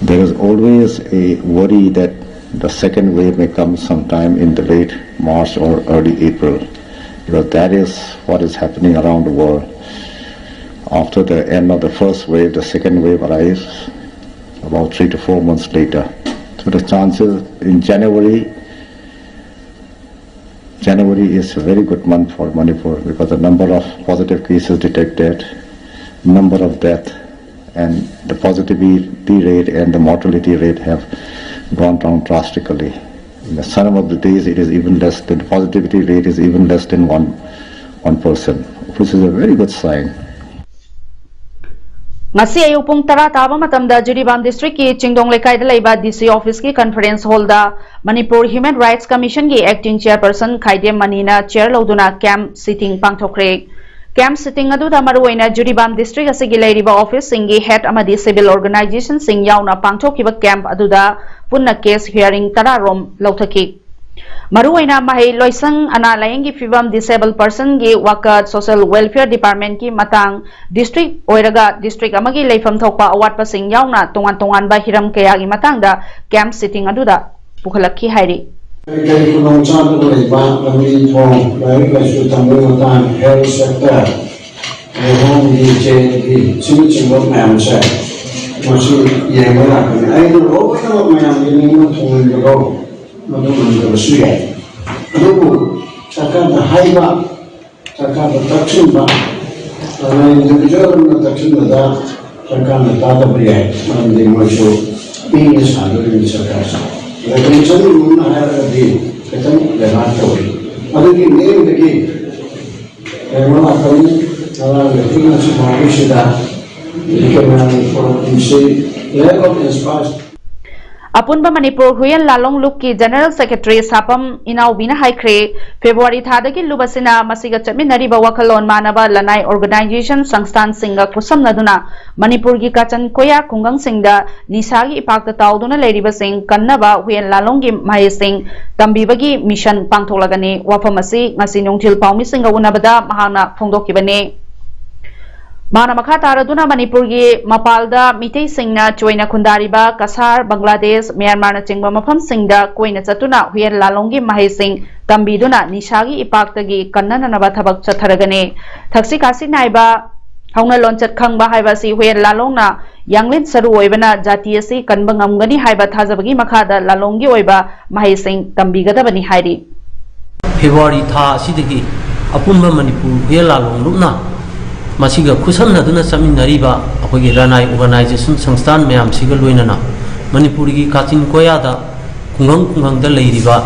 There is always a worry that the second wave may come sometime in the late March or early April, because that is what is happening around the world. After the end of the first wave, the second wave arrives about three to four months later. So the chances in January, January is a very good month for Manipur because the number of positive cases detected, number of death, and the positivity rate and the mortality rate have gone down drastically. In the some of the days, it is even less than, the positivity rate is even less than one, one percent, which is a very good sign. ꯉꯁꯤ ꯑꯌꯨꯛ ꯄꯨꯡ ꯇꯔꯥ ꯇꯥꯕ ꯃꯇꯝꯗ Jiribam district ꯀꯤ ꯆꯤꯡꯗꯣꯡ ꯂꯩꯀꯥꯏꯗ ꯂꯩꯕ DC office ꯀꯤ conference hall ꯗ Manipur Human Rights Commission ꯒꯤ acting chairperson ꯈꯥꯏꯗꯦꯝ ꯃꯅꯤꯅ chair ꯂꯧꯗꯨꯅ camp sitting ꯄꯥꯡꯊꯣꯛꯈ꯭ꯔꯦ꯫ Camp sitting ꯑꯗꯨꯗ ꯃꯔꯨꯑꯣꯏꯅ ꯖꯤꯔꯤꯕꯥꯝ district ꯑꯁꯤꯒꯤ ꯂꯩꯔꯤꯕ office ꯁꯤꯡꯒꯤ head ꯑꯃꯗꯤ civil organisation ꯁꯤꯡ ꯌꯥꯎꯅ ꯄꯥꯡꯊꯣꯛꯈꯤꯕ camp ꯑꯗꯨꯗ ꯄꯨꯟꯅ case hearing ꯇꯔꯥ ꯔꯣꯝ ꯂꯧꯊꯈꯤ꯫ ꯃꯔꯨꯑꯣꯏꯅ ꯃꯍꯩ ꯂꯣꯏꯁꯪ, ꯑꯅꯥ ꯂꯥꯌꯦꯡꯒꯤ ꯐꯤꯕꯝ, disable person ꯒꯤ ꯋꯥꯀꯠ, social welfare department ꯀꯤ ꯃꯇꯥꯡ, district ꯑꯣꯏꯔꯒ district ꯑꯃꯒꯤ ꯂꯩꯐꯝ ꯊꯣꯛꯄ ꯑꯋꯥꯠꯄꯁꯤꯡ ꯌꯥꯎꯅ ꯇꯣꯉꯥꯟ ꯇꯣꯉꯥꯟꯕ ꯍꯤꯔꯝ ꯀꯌꯥꯒꯤ ꯃꯇꯥꯡꯗ camp sitting ꯑꯗꯨꯗ ꯄꯨꯈꯠꯂꯛꯈꯤ ꯍꯥꯏꯔꯤ꯫ ꯀꯔꯤ ꯈꯨꯗꯣꯡꯆꯥꯗꯕ ꯂꯩꯕ, ꯂꯝꯕꯤ ꯊꯣꯡ, ꯂꯥꯏꯔꯤꯛ ꯂꯥꯏꯁꯨ ꯇꯝꯕꯒꯤ ꯃꯇꯥꯡ, health sector, ꯂꯩꯍꯣꯝꯒꯤ ꯆꯦꯟꯒꯤ ꯑꯁꯤꯅꯆꯤꯡꯕ ꯃꯌꯥꯝꯁꯦ ꯃꯁꯤ ꯌꯦꯡꯕ ꯂꯥꯛꯄꯅꯤ꯫ ꯑꯩꯅ ꯂꯣꯏꯅꯃꯛ ꯃꯌꯥꯝꯒꯤ ꯅꯤꯡꯕ ꯊꯨꯡꯍꯟꯕꯗꯣ ꯃꯗꯨ ꯉꯝꯗꯕꯁꯨ ꯌꯥꯏ꯫ ꯑꯗꯨꯕꯨ ꯁꯔꯀꯥꯔꯗ ꯍꯥꯏꯕ, ꯁꯔꯀꯥꯔꯗ ꯇꯛꯁꯤꯟꯕ, individual ꯑꯃꯅ ꯇꯛꯁꯤꯟꯕꯗ ꯁꯔꯀꯥꯔꯅ ꯇꯥꯗꯕ ꯌꯥꯏ, ꯃꯔꯝꯗꯤ ꯃꯣꯏꯁꯨ ꯄꯤꯛꯅ ꯁꯥꯗꯣꯔꯤꯕꯅꯤ ꯁꯔꯀꯥꯔꯁꯦ꯫ ꯑꯗ ꯀꯔꯤ ꯆꯪꯉꯤꯅꯣꯅ ꯍꯥꯏꯔꯒꯗꯤ ꯈꯤꯇꯪ ꯕꯦꯕꯥꯔ ꯇꯧꯏ꯫ ꯑꯗꯨꯒꯤ ꯃꯤꯠꯌꯦꯡꯗꯒꯤ ꯀꯩꯅꯣ ꯂꯥꯛꯄꯅꯤ, ꯉꯔꯥꯡ ꯃꯤꯇꯤꯡ ꯑꯁꯤ ꯐꯥꯎꯕꯁꯤꯗ ꯀꯦꯃꯦꯔꯥꯒꯤ ꯄ꯭ꯔꯣꯕ꯭ꯂꯦꯝꯁꯤ lack of inspires ꯑꯄꯨꯟꯕ ꯃꯅꯤꯄꯨꯔ ꯍꯨꯏꯌꯦꯟ ꯂꯥꯂꯣꯡ ꯂꯨꯞꯀꯤ General Secretary ꯁꯥꯄꯝ ꯏꯅꯥꯎꯕꯤꯅ ꯍꯥꯏꯈ꯭ꯔꯦ, ꯐꯦꯕ꯭ꯔꯨꯋꯥꯔꯤ ꯊꯥꯗꯒꯤ ꯂꯨꯞ ꯑꯁꯤꯅ ꯃꯁꯤꯒ ꯆꯠꯃꯤꯟꯅꯔꯤꯕ ꯋꯥꯈꯜꯂꯣꯟ ꯃꯥꯟꯅꯕ ꯂꯅꯥꯏ organisation ꯁꯪꯁꯊꯥꯟꯁꯤꯡꯒ ꯈꯨꯠꯁꯝꯅꯗꯨꯅ ꯃꯅꯤꯄꯨꯔꯒꯤ ꯀꯥꯆꯟ ꯀꯣꯌꯥ ꯈꯨꯡꯒꯪꯁꯤꯡꯗ ꯅꯤꯁꯥꯒꯤ ꯏꯄꯥꯛꯇ ꯇꯥꯎꯗꯨꯅ ꯂꯩꯔꯤꯕꯁꯤꯡ ꯀꯟꯅꯕ ꯍꯨꯏꯌꯦꯟ ꯂꯥꯂꯣꯡꯒꯤ ꯃꯍꯩꯁꯤꯡ ꯇꯝꯕꯤꯕꯒꯤ mission ꯄꯥꯡꯊꯣꯛꯂꯒꯅꯤ꯫ ꯋꯥꯐꯝ ꯑꯁꯤ ꯉꯁꯤ ꯅꯨꯡꯊꯤꯜ ꯄꯥꯎꯃꯤꯁꯤꯡꯒ ꯎꯅꯕꯗ ꯃꯍꯥꯛꯅ ꯐꯣꯡꯗꯣꯛꯈꯤꯕꯅꯤ꯫ ꯃꯥꯅ ꯃꯈꯥ ꯇꯥꯔꯗꯨꯅ ꯃꯅꯤꯄꯨꯔꯒꯤ ꯃꯄꯥꯜꯗ ꯃꯤꯇꯩꯁꯤꯡꯅ ꯆꯣꯏꯅ ꯈꯨꯟꯗꯥꯔꯤꯕ ꯀꯁꯥꯔ, ꯕꯪꯒ꯭ꯂꯥꯗꯦꯁ, ꯃ꯭ꯌꯥꯟꯃꯥꯔꯅꯆꯤꯡꯕ ꯃꯐꯝꯁꯤꯡꯗ ꯀꯣꯏꯅ ꯆꯠꯇꯨꯅ ꯍꯨꯏꯌꯦꯟ ꯂꯥꯂꯣꯡꯒꯤ ꯃꯍꯩꯁꯤꯡ ꯇꯝꯕꯤꯗꯨꯅ ꯅꯤꯁꯥꯒꯤ ꯏꯄꯥꯛꯇꯒꯤ ꯀꯟꯅꯅꯅꯕ ꯊꯕꯛ ꯆꯠꯊꯔꯒꯅꯤ꯫ ꯊꯛꯁꯤ ꯈꯥꯁꯤ ꯅꯥꯏꯕ ꯍꯧꯅ ꯂꯣꯟꯆꯠ ꯈꯪꯕ ꯍꯥꯏꯕ ꯑꯁꯤ ꯍꯨꯏꯌꯦꯟ ꯂꯥꯂꯣꯡꯅ ꯌꯥꯡꯂꯦꯟ ꯁꯔꯨ ꯑꯣꯏꯕꯅ ꯖꯥꯇꯤ ꯑꯁꯤ ꯀꯟꯕ ꯉꯝꯒꯅꯤ ꯍꯥꯏꯕ ꯊꯥꯖꯕꯒꯤ ꯃꯈꯥꯗ ꯂꯥꯂꯣꯡꯒꯤ ꯑꯣꯏꯕ ꯃꯍꯩꯁꯤꯡ ꯇꯝꯕꯤꯒꯗꯕꯅꯤ ꯍꯥꯏꯔꯤ꯫ ꯐꯦꯕ꯭ꯔꯨꯋꯥꯔꯤ ꯊꯥ ꯑꯁꯤꯗꯒꯤ ꯑꯄꯨꯟꯕ ꯃꯅꯤꯄꯨꯔ ꯍꯨꯏꯌꯦꯟ ꯂꯥꯂꯣꯡ ꯂꯨꯞꯅ ꯃꯁꯤꯒ ꯈꯨꯠꯁꯝꯅꯗꯨꯅ ꯆꯠꯃꯤꯟꯅꯔꯤꯕ ꯑꯩꯈꯣꯏꯒꯤ ꯂꯅꯥꯏ organisation ꯁꯪꯁꯊꯥꯟ ꯃꯌꯥꯝꯁꯤꯒ ꯂꯣꯏꯅꯅ ꯃꯅꯤꯄꯨꯔꯒꯤ ꯀꯥꯆꯤꯟ ꯀꯣꯌꯥꯗ ꯈꯨꯡꯒꯪ ꯈꯨꯡꯒꯪꯗ ꯂꯩꯔꯤꯕ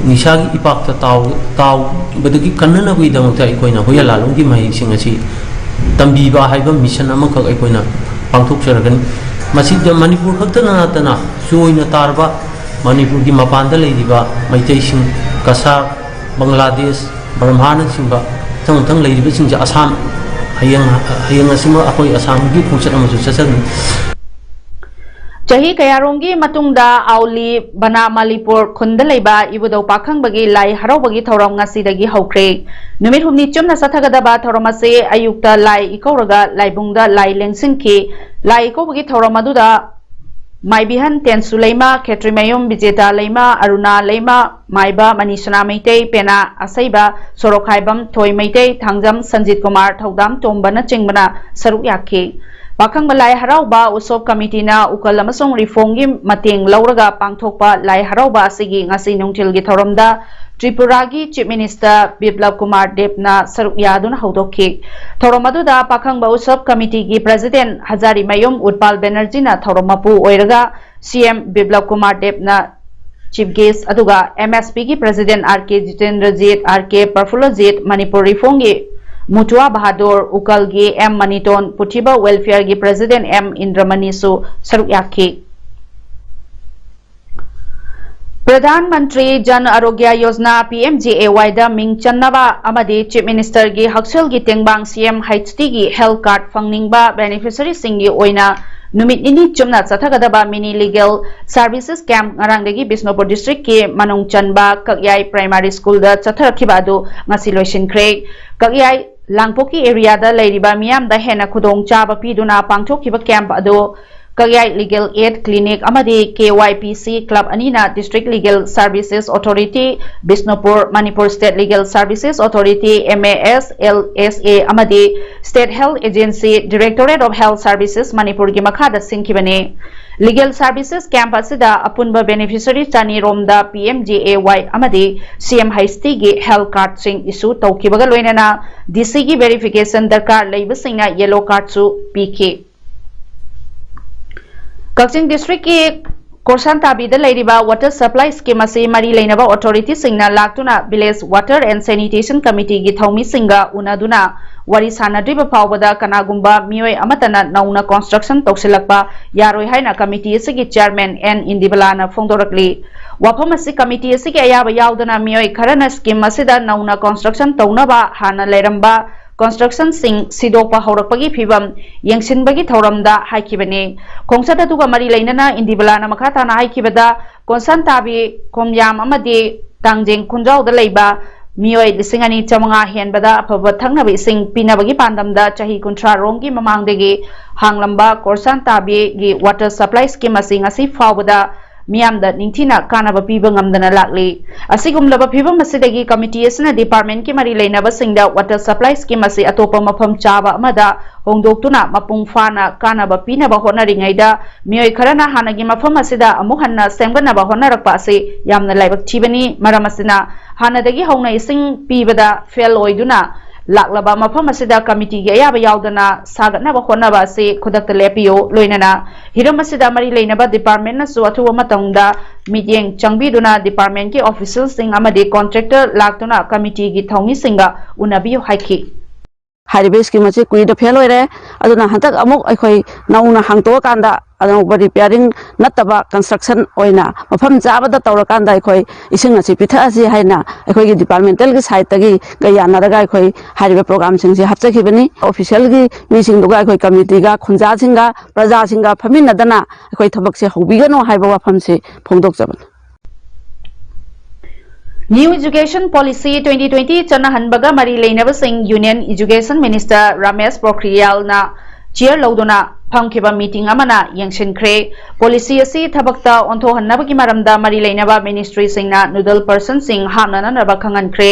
ꯅꯤꯁꯥꯒꯤ ꯏꯄꯥꯛꯇ ꯇꯥꯎ-, ꯇꯥꯎꯕꯗꯒꯤ ꯀꯟꯅꯅꯕꯒꯤꯗꯃꯛꯇ ꯑꯩꯈꯣꯏꯅ ꯍꯨꯏꯌꯦꯟ ꯂꯥꯂꯣꯡꯒꯤ ꯃꯍꯩꯁꯤꯡ ꯑꯁꯤ ꯇꯝꯕꯤꯕ ꯍꯥꯏꯕ mission ꯑꯃꯈꯛ ꯑꯩꯈꯣꯏꯅ ꯄꯥꯡꯊꯣꯛꯆꯔꯒꯅꯤ꯫ ꯃꯁꯤꯗ ꯃꯅꯤꯄꯨꯔ ꯈꯛꯇ ꯅꯠꯇꯅ ꯆꯣꯏꯅ ꯇꯥꯔꯕ ꯃꯅꯤꯄꯨꯔꯒꯤ ꯃꯄꯥꯟꯗ ꯂꯩꯔꯤꯕ ꯃꯩꯇꯩꯁꯤꯡ, ꯀꯁꯥꯔ, ꯕꯪꯒ꯭ꯂꯥꯗꯦꯁ, ꯕꯔꯃꯥꯅꯆꯤꯡꯕ ꯃꯊꯪ ꯃꯊꯪ ꯂꯩꯔꯤꯕꯁꯤꯡꯁꯦ ꯑꯁꯥꯝ, ꯍꯌꯦꯡ, ꯍꯌꯦꯡ ꯑꯁꯤꯃꯛ ꯑꯩꯈꯣꯏ ꯑꯁꯥꯝꯒꯤ ꯈꯣꯡꯆꯠ ꯑꯃꯁꯨ ꯆꯠꯆꯒꯅꯤ꯫ ꯆꯍꯤ ꯀꯌꯥꯔꯣꯝꯒꯤ ꯃꯇꯨꯡꯗ ꯑꯥꯎꯂꯤ ꯕꯅꯥ ꯃꯂꯤꯄꯨꯔ ꯈꯨꯟꯗ ꯂꯩꯕ ꯏꯕꯨꯙꯧ ꯄꯥꯈꯪꯕꯒꯤ ꯂꯥꯏ ꯍꯔꯥꯎꯕꯒꯤ ꯊꯧꯔꯝ ꯉꯁꯤꯗꯒꯤ ꯍꯧꯈ꯭ꯔꯦ꯫ ꯅꯨꯃꯤꯠ ꯍꯨꯝꯅꯤ ꯆꯨꯞꯅ ꯆꯠꯊꯒꯗꯕ ꯊꯧꯔꯝ ꯑꯁꯤ ꯑꯌꯨꯛꯇ ꯂꯥꯏ ꯏꯀꯧꯔꯒ ꯂꯥꯏꯕꯨꯡꯗ ꯂꯥꯏ ꯂꯦꯡꯁꯤꯟꯈꯤ꯫ ꯂꯥꯏ ꯏꯀꯧꯕꯒꯤ ꯊꯧꯔꯝ ꯑꯗꯨꯗ ꯃꯥꯏꯕꯤꯍꯟ ꯇꯦꯟꯁꯨ ꯂꯩꯃ, ꯈꯦꯇ꯭ꯔꯤꯃꯌꯨꯝ ꯕꯤꯖꯦꯇꯥ ꯂꯩꯃ, ꯑꯔꯨꯅꯥ ꯂꯩꯃ, ꯃꯥꯏꯕ ꯃꯅꯤꯁꯅꯥ ꯃꯩꯇꯩ, ꯄꯦꯅꯥ ꯑꯁꯩꯕ ꯁꯣꯔꯣꯛꯈꯥꯏꯕꯝ ꯊꯣꯏ ꯃꯩꯇꯩ, ꯊꯥꯡꯖꯝ ꯁꯟꯖꯤꯠ ꯀꯨꯃꯥꯔ, ꯊꯧꯗꯥꯝ ꯇꯣꯝꯕꯅꯆꯤꯡꯕꯅ ꯁꯔꯨꯛ ꯌꯥꯈꯤ꯫ ꯄꯥꯈꯪꯕ ꯂꯥꯏ ꯍꯔꯥꯎꯕ ꯎꯁꯣꯞ ꯀꯃꯤꯇꯤꯅ ꯎꯀꯜ ꯑꯃꯁꯨꯡ ꯔꯤꯐꯣꯡꯒꯤ ꯃꯇꯦꯡ ꯂꯧꯔꯒ ꯄꯥꯡꯊꯣꯛꯄ ꯂꯥꯏ ꯍꯔꯥꯎꯕ ꯑꯁꯤꯒꯤ ꯉꯁꯤ ꯅꯨꯡꯊꯤꯜꯒꯤ ꯊꯧꯔꯝꯗ ꯇ꯭ꯔꯤꯄꯨꯔꯥꯒꯤ ꯆꯤꯐ ꯃꯤꯅꯤꯁꯇꯔ ꯕꯤꯄ꯭ꯂꯕ ꯀꯨꯃꯥꯔ ꯗꯦꯕꯅ ꯁꯔꯨꯛ ꯌꯥꯗꯨꯅ ꯍꯧꯗꯣꯛꯈꯤ꯫ ꯊꯧꯔꯝ ꯑꯗꯨꯗ ꯄꯥꯈꯪꯕ ꯎꯁꯣꯞ ꯀꯃꯤꯇꯤꯒꯤ ꯄ꯭ꯔꯦꯁꯤꯗꯦꯟꯠ ꯍꯖꯥꯔꯤꯃꯌꯨꯝ ꯎꯠꯄꯥꯜ ꯕꯦꯅꯔꯖꯤꯅ ꯊꯧꯔꯝ ꯃꯄꯨ ꯑꯣꯏꯔꯒ ꯁꯤ ꯑꯦꯝ ꯕꯤꯄ꯭ꯂꯕ ꯀꯨꯃꯥꯔ ꯗꯦꯕꯅ ꯆꯤꯐ ꯒꯦꯁ꯭ꯠ, ꯑꯗꯨꯒ ꯑꯦꯝ ꯑꯦꯁ ꯄꯤꯒꯤ president R K Jitendrajit, R K Prafullajit, Manipur ꯔꯤꯐꯣꯡꯒꯤ ꯃꯨꯇꯨꯋꯥ ꯕꯍꯥꯗꯨꯔ, ꯎꯀꯜꯒꯤ ꯑꯦꯝ ꯃꯅꯤꯇꯣꯟ, ꯄꯨꯊꯤꯕ ꯋꯦꯜꯐꯤꯌꯔꯒꯤ ꯄ꯭ꯔꯦꯁꯤꯗꯦꯟꯠ ꯑꯦꯝ ꯏꯟꯗ꯭ꯔꯃꯅꯤꯁꯨ ꯁꯔꯨꯛ ꯌꯥꯈꯤ꯫ Pradhan Mantri Jan Arogya Yojana, P M J A ꯋꯥꯏꯗ ꯃꯤꯡ ꯆꯟꯅꯕ ꯑꯃꯗꯤ ꯆꯤꯐ ꯃꯤꯅꯤꯁꯇꯔꯒꯤ ꯍꯛꯁꯦꯜꯒꯤ ꯇꯦꯡꯕꯥꯡ, ꯁꯤ ꯑꯦꯝ ꯍꯩꯆ ꯇꯤꯒꯤ ꯍꯦꯜꯊ ꯀꯥꯔꯗ ꯐꯪꯅꯤꯡꯕ ꯕꯦꯅꯤꯐꯤꯁꯔꯤꯁꯤꯡꯒꯤ ꯑꯣꯏꯅ ꯅꯨꯃꯤꯠ ꯅꯤꯅꯤ ꯆꯨꯞꯅ ꯆꯠꯊꯒꯗꯕ ꯃꯤꯅꯤ ꯂꯤꯒꯦꯜ ꯁꯥꯔꯚꯤꯁꯦꯁ ꯀꯦꯝꯞ ꯉꯔꯥꯡꯗꯒꯤ ꯕꯤꯁꯅꯨꯄꯨꯔ ꯗꯤꯁꯇ꯭ꯔꯤꯛꯀꯤ ꯃꯅꯨꯡ ꯆꯟꯕ ꯀꯛꯌꯥꯏ ꯄ꯭ꯔꯥꯏꯃꯥꯔꯤ ꯁ꯭ꯀꯨꯜꯗ ꯆꯠꯊꯔꯛꯈꯤꯕ ꯑꯗꯨ ꯉꯁꯤ ꯂꯣꯏꯁꯤꯟꯈ꯭ꯔꯦ꯫ ꯀꯛꯌꯥꯏ ꯂꯥꯡꯄꯣꯛꯀꯤ ꯑꯦꯔꯤꯌꯥꯗ ꯂꯩꯔꯤꯕ ꯃꯤꯌꯥꯝꯗ ꯍꯦꯟꯅ ꯈꯨꯗꯣꯡꯆꯥꯕ ꯄꯤꯗꯨꯅ ꯄꯥꯡꯊꯣꯛꯈꯤꯕ ꯀꯦꯝꯞ ꯑꯗꯨ ꯀꯛꯌꯥꯏ ꯂꯤꯒꯦꯜ ꯑꯦꯗ ꯀ꯭ꯂꯤꯅꯤꯛ ꯑꯃꯗꯤ ꯀꯦ ꯋꯥꯏ ꯄꯤ ꯁꯤ ꯀ꯭ꯂꯕ ꯑꯅꯤꯅ district legal services authority, Bishnupur, Manipur state legal services authority, M A S L S A, ꯑꯃꯗꯤ state health agency, directorate of health services ꯃꯅꯤꯄꯨꯔꯒꯤ ꯃꯈꯥꯗ ꯁꯤꯟꯈꯤꯕꯅꯤ꯫ ꯂꯤꯒꯦꯜ ꯁꯥꯔꯚꯤꯁꯦꯁ ꯀꯦꯝꯞ ꯑꯁꯤꯗ ꯑꯄꯨꯟꯕ beneficiary ꯆꯅꯤ ꯔꯣꯝꯗ ꯄꯤ M J ꯑꯦ ꯋꯥꯏ ꯑꯃꯗꯤ ꯁꯤ ꯑꯦꯝ ꯍꯩꯆ ꯇꯤꯒꯤ ꯍꯦꯜꯊ ꯀꯥꯔꯗꯁꯤꯡ ꯏꯁꯨ ꯇꯧꯈꯤꯕꯒ ꯂꯣꯏꯅꯅ ꯗꯤ ꯁꯤꯒꯤ ꯚꯦꯔꯤꯐꯤꯀꯦꯁꯟ ꯗꯔꯀꯥꯔ ꯂꯩꯕꯁꯤꯡꯅ ꯌꯦꯂꯣ ꯀꯥꯔꯗꯁꯨ ꯄꯤꯈꯤ꯫ ꯀꯛꯆꯤꯡ ꯗꯤꯁꯇ꯭ꯔꯤꯛꯀꯤ ꯀꯣꯔꯁꯥꯟ ꯇꯥꯕꯤꯗ ꯂꯩꯔꯤꯕ water supply scheme ꯑꯁꯤ ꯃꯔꯤ ꯂꯩꯅꯕ authority ꯁꯤꯡꯅ ꯂꯥꯛꯇꯨꯅ Village Water and Sanitation Committee ꯒꯤ ꯊꯧꯃꯤꯁꯤꯡꯒ ꯎꯅꯗꯨꯅ ꯋꯥꯔꯤ ꯁꯥꯟꯅꯗ꯭ꯔꯤꯕ ꯐꯥꯎꯕꯗ ꯀꯅꯥꯒꯨꯝꯕ ꯃꯤꯑꯣꯏ ꯑꯃꯠꯇꯅ ꯅꯧꯅ construction ꯇꯧꯁꯤꯜꯂꯛꯄ ꯌꯥꯔꯣꯏ ꯍꯥꯏꯅ committee ꯑꯁꯤꯒꯤ chairman ꯑꯦꯟ ꯏꯟꯗꯤꯕꯂꯥꯅ ꯐꯣꯡꯗꯣꯔꯛꯂꯤ꯫ ꯋꯥꯐꯝ ꯑꯁꯤ committee ꯑꯁꯤꯒꯤ ꯑꯌꯥꯕ ꯌꯥꯎꯗꯅ ꯃꯤꯑꯣꯏ ꯈꯔꯅ scheme ꯑꯁꯤꯗ ꯅꯧꯅ construction ꯇꯧꯅꯕ ꯍꯥꯟꯅ ꯂꯩꯔꯝꯕ construction ꯁꯤꯡ ꯁꯤꯗꯣꯛꯄ ꯍꯧꯔꯛꯄꯒꯤ ꯐꯤꯚꯝ ꯌꯦꯡꯁꯤꯟꯕꯒꯤ ꯊꯧꯔꯝꯗ ꯍꯥꯏꯈꯤꯕꯅꯤ꯫ ꯈꯣꯡꯆꯠ ꯑꯗꯨꯒ ꯃꯔꯤ ꯂꯩꯅꯅ ꯏꯟꯗꯤꯕꯂꯥꯅ ꯃꯈꯥ ꯇꯥꯅ ꯍꯥꯏꯈꯤꯕꯗ, ꯀꯣꯟꯁꯥꯟ ꯇꯥꯕꯤ, ꯈꯣꯝꯌꯥꯝ ꯑꯃꯗꯤ ꯇꯥꯡꯖꯦꯡ ꯈꯨꯟꯖꯥꯎꯗ ꯂꯩꯕ ꯃꯤꯑꯣꯏ ꯂꯤꯁꯤꯡ ꯑꯅꯤ ꯆꯥꯃꯉꯥ ꯍꯦꯟꯕꯗ ꯑꯐꯕ ꯊꯛꯅꯕ ꯏꯁꯤꯡ ꯄꯤꯅꯕꯒꯤ ꯄꯥꯟꯗꯝꯗ ꯆꯍꯤ ꯀꯨꯟꯊ꯭ꯔꯥ ꯔꯣꯝꯒꯤ ꯃꯃꯥꯡꯗꯒꯤ ꯍꯥꯡꯂꯝꯕ ꯀꯣꯔꯁꯥꯟ ꯇꯥꯕꯤꯒꯤ water supply scheme ꯑꯁꯤ ꯉꯁꯤ ꯐꯥꯎꯕꯗ ꯃꯤꯌꯥꯝꯗ ꯅꯤꯡꯊꯤꯅ ꯀꯥꯟꯅꯕ ꯄꯤꯕ ꯉꯝꯗꯅ ꯂꯥꯛꯂꯤ꯫ ꯑꯁꯤꯒꯨꯝꯂꯕ ꯐꯤꯚꯝ ꯑꯁꯤꯗꯒꯤ committee ꯑꯁꯤꯅ department ꯀꯤ ꯃꯔꯤ ꯂꯩꯅꯕꯁꯤꯡꯗ water supply scheme ꯑꯁꯤ ꯑꯇꯣꯞꯄ ꯃꯐꯝ ꯆꯥꯕ ꯑꯃꯗ ꯍꯣꯡꯗꯣꯛꯇꯨꯅ ꯃꯄꯨꯡ ꯐꯥꯅ ꯀꯥꯟꯅꯕ ꯄꯤꯅꯕ ꯍꯣꯠꯅꯔꯤꯉꯩꯗ, ꯃꯤꯑꯣꯏ ꯈꯔꯅ ꯍꯥꯟꯅꯒꯤ ꯃꯐꯝ ꯑꯁꯤꯗ ꯑꯃꯨꯛ ꯍꯟꯅ ꯁꯦꯝꯒꯠꯅꯕ ꯍꯣꯠꯅꯔꯛꯄ ꯑꯁꯤ ꯌꯥꯝꯅ ꯂꯥꯏꯕꯛ ꯊꯤꯕꯅꯤ꯫ ꯃꯔꯝ ꯑꯁꯤꯅ, ꯍꯥꯟꯅꯗꯒꯤ ꯍꯧꯅ ꯏꯁꯤꯡ ꯄꯤꯕꯗ fail ꯑꯣꯏꯗꯨꯅ ꯂꯥꯛꯂꯕ ꯃꯐꯝ ꯑꯁꯤꯗ committee ꯒꯤ ꯑꯌꯥꯕ ꯌꯥꯎꯗꯅ ꯁꯥꯒꯠꯅꯕ ꯍꯣꯠꯅꯕ ꯑꯁꯤ ꯈꯨꯗꯛꯇ ꯂꯦꯞꯄꯤꯌꯨ꯫ ꯂꯣꯏꯅꯅ ꯍꯤꯔꯝ ꯑꯁꯤꯗ ꯃꯔꯤ ꯂꯩꯅꯕ department ꯅꯁꯨ ꯑꯊꯨꯕ ꯃꯇꯝꯗ ꯃꯤꯠꯌꯦꯡ ꯆꯪꯕꯤꯗꯨꯅ department ꯀꯤ official ꯁꯤꯡ ꯑꯃꯗꯤ contractor ꯂꯥꯛꯇꯨꯅ committee ꯒꯤ ꯊꯧꯃꯤꯁꯤꯡꯒ ꯎꯅꯕꯤꯌꯨ ꯍꯥꯏꯈꯤ꯫ ꯍꯥꯏꯔꯤꯕ scheme ꯑꯁꯤ ꯀꯨꯏꯅ fail ꯑꯣꯏꯔꯦ꯫ ꯑꯗꯨꯅ ꯍꯟꯗꯛ ꯑꯃꯨꯛ ꯑꯩꯈꯣꯏ ꯅꯧꯅ ꯍꯥꯡꯗꯣꯛꯑꯀꯥꯟꯗ ꯑꯅꯧꯕ repairing ꯅꯠꯇꯕ construction ꯑꯣꯏꯅ ꯃꯐꯝ ꯆꯥꯕꯗ ꯇꯧꯔꯀꯥꯟꯗ ꯑꯩꯈꯣꯏ ꯏꯁꯤꯡ ꯑꯁꯤ ꯄꯤꯊꯛꯑꯁꯤ ꯍꯥꯏꯅ ꯑꯩꯈꯣꯏꯒꯤ departmental ꯒꯤ side ꯇꯒꯤ ꯀ ꯌꯥꯅꯔꯒ ꯑꯩꯈꯣꯏ ꯍꯥꯏꯔꯤꯕ program ꯁꯤꯡꯁꯤ ꯍꯥꯞꯆꯈꯤꯕꯅꯤ꯫ Official ꯒꯤ ꯃꯤꯁꯤꯡꯗꯨꯒ ꯑꯩꯈꯣꯏ committee ꯒ ꯈꯨꯟꯖꯥꯁꯤꯡꯒ ꯄ꯭ꯔꯖꯥꯁꯤꯡꯒ ꯐꯝꯃꯤꯟꯅꯗꯅ ꯑꯩꯈꯣꯏ ꯊꯕꯛꯁꯦ ꯍꯧꯕꯤꯒꯅꯨ ꯍꯥꯏꯕ ꯋꯥꯐꯝꯁꯤ ꯐꯣꯡꯗꯣꯛꯆꯕꯅꯤ꯫ New Education Policy twenty twenty ꯆꯠꯅꯍꯟꯕꯒ ꯃꯔꯤ ꯂꯩꯅꯕꯁꯤꯡ Union Education Minister Ramesh ꯄꯣꯈ꯭ꯔꯤꯌꯥꯜꯅ chair ꯂꯧꯗꯨꯅ ꯐꯝꯈꯤꯕ meeting ꯑꯃꯅ ꯌꯦꯡꯁꯤꯟꯈ꯭ꯔꯦ꯫ Policy ꯑꯁꯤ ꯊꯕꯛꯇ ꯑꯣꯟꯊꯣꯛꯍꯟꯅꯕꯒꯤ ꯃꯔꯝꯗ ꯃꯔꯤ ꯂꯩꯅꯕ ministry ꯁꯤꯡꯅ nodal person ꯁꯤꯡ ꯍꯥꯞꯅꯅꯕ ꯈꯪꯍꯟꯈ꯭ꯔꯦ꯫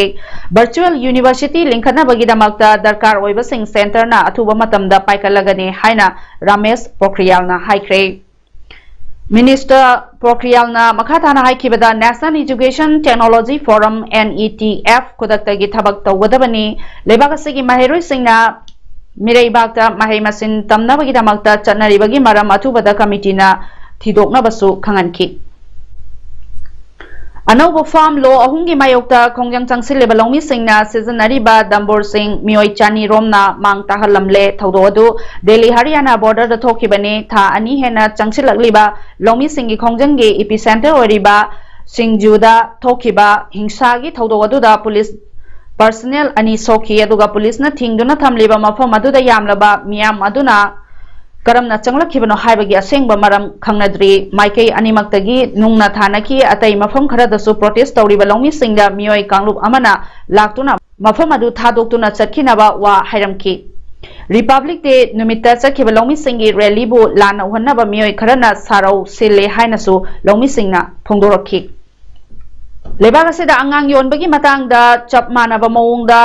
Virtual university ꯂꯤꯡꯈꯠꯅꯕꯒꯤꯗꯃꯛꯇ ꯗꯔꯀꯥꯔ ꯑꯣꯏꯕꯁꯤꯡ centre ꯅ ꯑꯊꯨꯕ ꯃꯇꯝꯗ ꯄꯥꯏꯈꯠꯂꯒꯅꯤ ꯍꯥꯏꯅ ꯔꯥꯃꯦꯁ ꯄꯣꯈ꯭ꯔꯤꯌꯥꯜꯅ ꯍꯥꯏꯈ꯭ꯔꯦ꯫ Minister ꯄꯣꯈ꯭ꯔꯤꯌꯥꯜꯅ ꯃꯈꯥ ꯇꯥꯅ ꯍꯥꯏꯈꯤꯕꯗ, National Education Technology Forum, N E T F, ꯈꯨꯗꯛꯇꯒꯤ ꯊꯕꯛ ꯇꯧꯒꯗꯕꯅꯤ꯫ ꯂꯩꯕꯥꯛ ꯑꯁꯤꯒꯤ ꯃꯍꯩꯔꯣꯏꯁꯤꯡꯅ ꯃꯤꯔꯩꯕꯥꯛꯇ ꯃꯍꯩ ꯃꯁꯤꯡ ꯇꯝꯅꯕꯒꯤꯗꯃꯛꯇ ꯆꯠꯅꯔꯤꯕꯒꯤ ꯃꯔꯝ ꯑꯊꯨꯕꯗ committee ꯅ ꯊꯤꯗꯣꯛꯅꯕꯁꯨ ꯈꯪꯍꯟꯈꯤ꯫ ꯑꯅꯧꯕ farm law ꯑꯍꯨꯝꯒꯤ ꯃꯥꯌꯣꯛꯇ ꯈꯣꯡꯖꯪ ꯆꯪꯁꯤꯜꯂꯤꯕ ꯂꯧꯃꯤꯁꯤꯡꯅ ꯁꯤꯖꯤꯟꯅꯔꯤꯕ ꯗꯝꯕꯣꯔꯁꯤꯡ ꯃꯤꯑꯣꯏ ꯆꯅꯤ ꯔꯣꯝꯅ ꯃꯥꯡ ꯇꯥꯛꯍꯜꯂꯝꯂꯦ꯫ ꯊꯧꯗꯣꯛ ꯑꯗꯨ ꯗꯦꯜꯂꯤ ꯍꯔꯤꯌꯥꯅꯥ borderꯗ ꯊꯣꯛꯈꯤꯕꯅꯤ꯫ ꯊꯥ ꯑꯅꯤ ꯍꯦꯟꯅ ꯆꯪꯁꯤꯜꯂꯛꯂꯤꯕ ꯂꯧꯃꯤꯁꯤꯡꯒꯤ ꯈꯣꯡꯖꯪꯒꯤ epicenter ꯑꯣꯏꯔꯤꯕ ꯁꯤꯡꯖꯨꯗ ꯊꯣꯛꯈꯤꯕ ꯍꯤꯡꯁꯥꯒꯤ ꯊꯧꯗꯣꯛ ꯑꯗꯨꯗ ꯄꯨꯂꯤꯁ personnel ꯑꯅꯤ ꯁꯣꯛꯈꯤ, ꯑꯗꯨꯒ ꯄꯨꯂꯤꯁꯅ ꯊꯤꯡꯗꯨꯅ ꯊꯝꯂꯤꯕ ꯃꯐꯝ ꯑꯗꯨꯗ ꯌꯥꯝꯂꯕ ꯃꯤꯌꯥꯝ ꯑꯗꯨꯅ ꯀꯔꯝꯅ ꯆꯪꯂꯛꯈꯤꯕꯅꯣ ꯍꯥꯏꯕꯒꯤ ꯑꯁꯦꯡꯕ ꯃꯔꯝ ꯈꯪꯅꯗ꯭ꯔꯤ꯫ ꯃꯥꯏꯀꯩ ꯑꯅꯤꯃꯛꯇꯒꯤ ꯅꯨꯡꯅ ꯊꯥꯅꯈꯤ꯫ ꯑꯇꯩ ꯃꯐꯝ ꯈꯔꯗꯁꯨ protest ꯇꯧꯔꯤꯕ ꯂꯧꯃꯤꯁꯤꯡꯗ ꯃꯤꯑꯣꯏ ꯀꯥꯡꯂꯨꯞ ꯑꯃꯅ ꯂꯥꯛꯇꯨꯅ ꯃꯐꯝ ꯑꯗꯨ ꯊꯥꯗꯣꯛꯇꯨꯅ ꯆꯠꯈꯤꯅꯕ ꯋꯥ ꯍꯥꯏꯔꯝꯈꯤ꯫ Republic Day ꯅꯨꯃꯤꯠꯇ ꯆꯠꯈꯤꯕ ꯂꯧꯃꯤꯁꯤꯡꯒꯤ rallyꯕꯨ ꯂꯥꯟꯅ ꯎꯍꯟꯅꯕ ꯃꯤꯑꯣꯏ ꯈꯔꯅ ꯁꯥꯔꯧ ꯁꯤꯜꯂꯦ ꯍꯥꯏꯅꯁꯨ ꯂꯧꯃꯤꯁꯤꯡꯅ ꯐꯣꯡꯗꯣꯔꯛꯈꯤ꯫ ꯂꯩꯕꯥꯛ ꯑꯁꯤꯗ ꯑꯉꯥꯡ ꯌꯣꯟꯕꯒꯤ ꯃꯇꯥꯡꯗ ꯆꯞ ꯃꯥꯟꯅꯕ ꯃꯑꯣꯡꯗ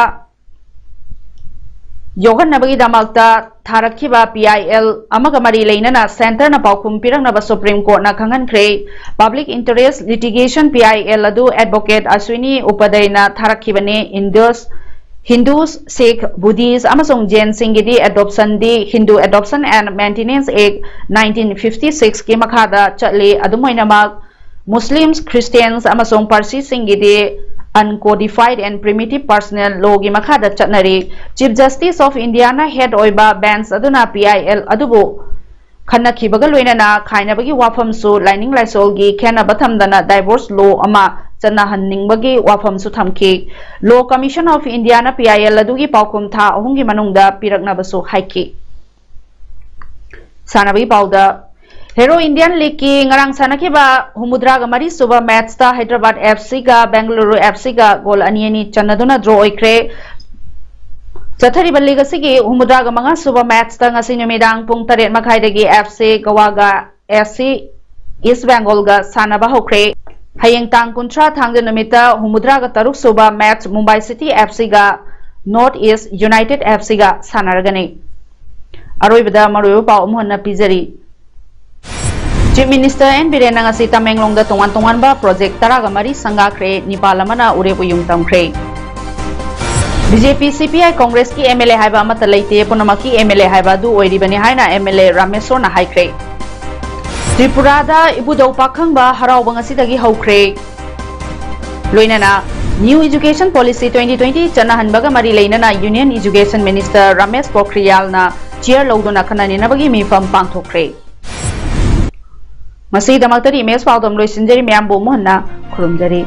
ꯌꯣꯛꯍꯟꯅꯕꯒꯤꯗꯃꯛꯇ ꯊꯥꯔꯛꯈꯤꯕ P I L ꯑꯃꯒ ꯃꯔꯤ ꯂꯩꯅꯅ centreꯅ ꯄꯥꯎꯈꯨꯝ ꯄꯤꯔꯛꯅꯕ Supreme Courtꯅ ꯈꯪꯍꯟꯈ꯭ꯔꯦ꯫ Public Interest Litigation P I L ꯑꯗꯨ Advocate Ashwini Upadhyayna ꯊꯥꯔꯛꯈꯤꯕꯅꯤ꯫ Hindus, Hindus, Sikh, Buddhist ꯑꯃꯁꯨꯡ Jainꯁꯤꯡꯒꯤꯗꯤ adoptionꯗꯤ Hindu Adoption and Maintenance Act nineteen fifty sixꯀꯤ ꯃꯈꯥꯗ ꯆꯠꯂꯤ꯫ ꯑꯗꯨꯝ ꯑꯣꯏꯅꯃꯛ, Muslims, Christians ꯑꯃꯁꯨꯡ Parsiꯁꯤꯡꯒꯤꯗꯤ uncodified and primitive personal lawꯒꯤ ꯃꯈꯥꯗ ꯆꯠꯅꯔꯤ꯫ Chief Justice of Indiaꯅ head ꯑꯣꯏꯕ bench ꯑꯗꯨꯅ P I L ꯑꯗꯨꯕꯨ ꯈꯟꯅꯈꯤꯕꯒ ꯂꯣꯏꯅꯅ ꯈꯥꯏꯅꯕꯒꯤ ꯋꯥꯐꯝꯁꯨ ꯂꯥꯏꯅꯤꯡ ꯂꯥꯏꯁꯣꯜꯒꯤ ꯈꯦꯠꯅꯕ ꯊꯝꯗꯅ divorce law ꯑꯃ ꯆꯠꯅꯍꯟꯅꯤꯡꯕꯒꯤ ꯋꯥꯐꯝꯁꯨ ꯊꯝꯈꯤ꯫ Law Commission of Indiaꯅ P I L ꯑꯗꯨꯒꯤ ꯄꯥꯎꯈꯨꯝ ꯊꯥ ꯑꯍꯨꯝꯒꯤ ꯃꯅꯨꯡꯗ ꯄꯤꯔꯛꯅꯕꯁꯨ ꯍꯥꯏꯈꯤ꯫ ꯁꯥꯟꯅꯕꯒꯤ ꯄꯥꯎꯗ, Hero Indian Leagueꯀꯤ ꯉꯔꯥꯡ ꯁꯥꯟꯅꯈꯤꯕ ꯍꯨꯝꯐꯨꯇꯔꯥꯒ ꯃꯔꯤ ꯁꯨꯕ matchꯇ Hyderabad FCꯒ Bengaluru FCꯒ goal ꯑꯅꯤ ꯑꯅꯤ ꯆꯟꯅꯗꯨꯅ draw ꯑꯣꯏꯈ꯭ꯔꯦ꯫ ꯆꯠꯊꯔꯤꯕ league ꯑꯁꯤꯒꯤ ꯍꯨꯝꯐꯨꯇꯔꯥꯒ ꯃꯉꯥ ꯁꯨꯕ matchꯇ ꯉꯁꯤ ꯅꯨꯃꯤꯗꯥꯡ ꯄꯨꯡ ꯇꯔꯦꯠ ꯃꯈꯥꯏꯗꯒꯤ FC Goaꯒ FC East Bengalꯒ ꯁꯥꯟꯅꯕ ꯍꯧꯈ꯭ꯔꯦ꯫ ꯍꯌꯦꯡ ꯇꯥꯡ ꯀꯨꯟꯊ꯭ꯔꯥ ꯊꯥꯡꯖ ꯅꯨꯃꯤꯠꯇ ꯍꯨꯝꯐꯨꯇꯔꯥꯒ ꯇꯔꯨꯛ ꯁꯨꯕ match Mumbai City FCꯒ North East United FCꯒ ꯁꯥꯟꯅꯔꯒꯅꯤ꯫ ꯑꯔꯣꯏꯕꯗ ꯃꯔꯨꯑꯣꯏꯕ ꯄꯥꯎ ꯑꯃꯨꯛ ꯍꯟꯅ ꯄꯤꯖꯔꯤ꯫ Chief Minister N ꯕꯤꯔꯦꯟꯅ ꯉꯁꯤ ꯇꯃꯦꯡꯂꯣꯡꯗ ꯇꯣꯉꯥꯟ ꯇꯣꯉꯥꯟꯕ project ꯇꯔꯥꯒ ꯃꯔꯤ ꯁꯪꯒꯥꯈ꯭ꯔꯦ, ꯅꯤꯄꯥꯜ ꯑꯃꯅ ꯎꯔꯦꯞ ꯎꯌꯨꯡ ꯇꯝꯈ꯭ꯔꯦ꯫ BJP, CPI, Congressꯀꯤ MLA ꯍꯥꯏꯕ ꯑꯃꯠꯇ ꯂꯩꯇꯦ, ꯄꯨꯝꯅꯃꯛꯀꯤ MLA ꯍꯥꯏꯕ ꯑꯗꯨ ꯑꯣꯏꯔꯤꯕꯅꯤ ꯍꯥꯏꯅ MLA ꯔꯥꯃꯦꯁꯣꯔꯅ ꯍꯥꯏꯈ꯭ꯔꯦ꯫ ꯇ꯭ꯔꯤꯄꯨꯔꯥꯗ ꯏꯕꯨꯙꯧ ꯄꯥꯈꯪꯕ ꯍꯔꯥꯎꯕ ꯉꯁꯤꯗꯒꯤ ꯍꯧꯈ꯭ꯔꯦ꯫ ꯂꯣꯏꯅꯅ New Education Policy twenty twenty ꯆꯠꯅꯍꯟꯕꯒ ꯃꯔꯤ ꯂꯩꯅꯅ Union Education Minister Ramesh ꯄꯣꯈ꯭ꯔꯤꯌꯥꯜꯅ chair ꯂꯧꯗꯨꯅ ꯈꯟꯅ ꯅꯩꯅꯕꯒꯤ ꯃꯤꯐꯝ ꯄꯥꯡꯊꯣꯛꯈ꯭ꯔꯦ꯫ ꯃꯁꯤꯒꯤꯗꯃꯛꯇꯗꯤ ꯏꯃꯦꯖ ꯄꯥꯎꯗꯝ ꯂꯣꯏꯁꯤꯟꯖꯔꯤ꯫ ꯃꯌꯥꯝꯕꯨ ꯑꯃꯨꯛ ꯍꯟꯅ ꯈꯨꯔꯨꯝꯖꯔꯤ꯫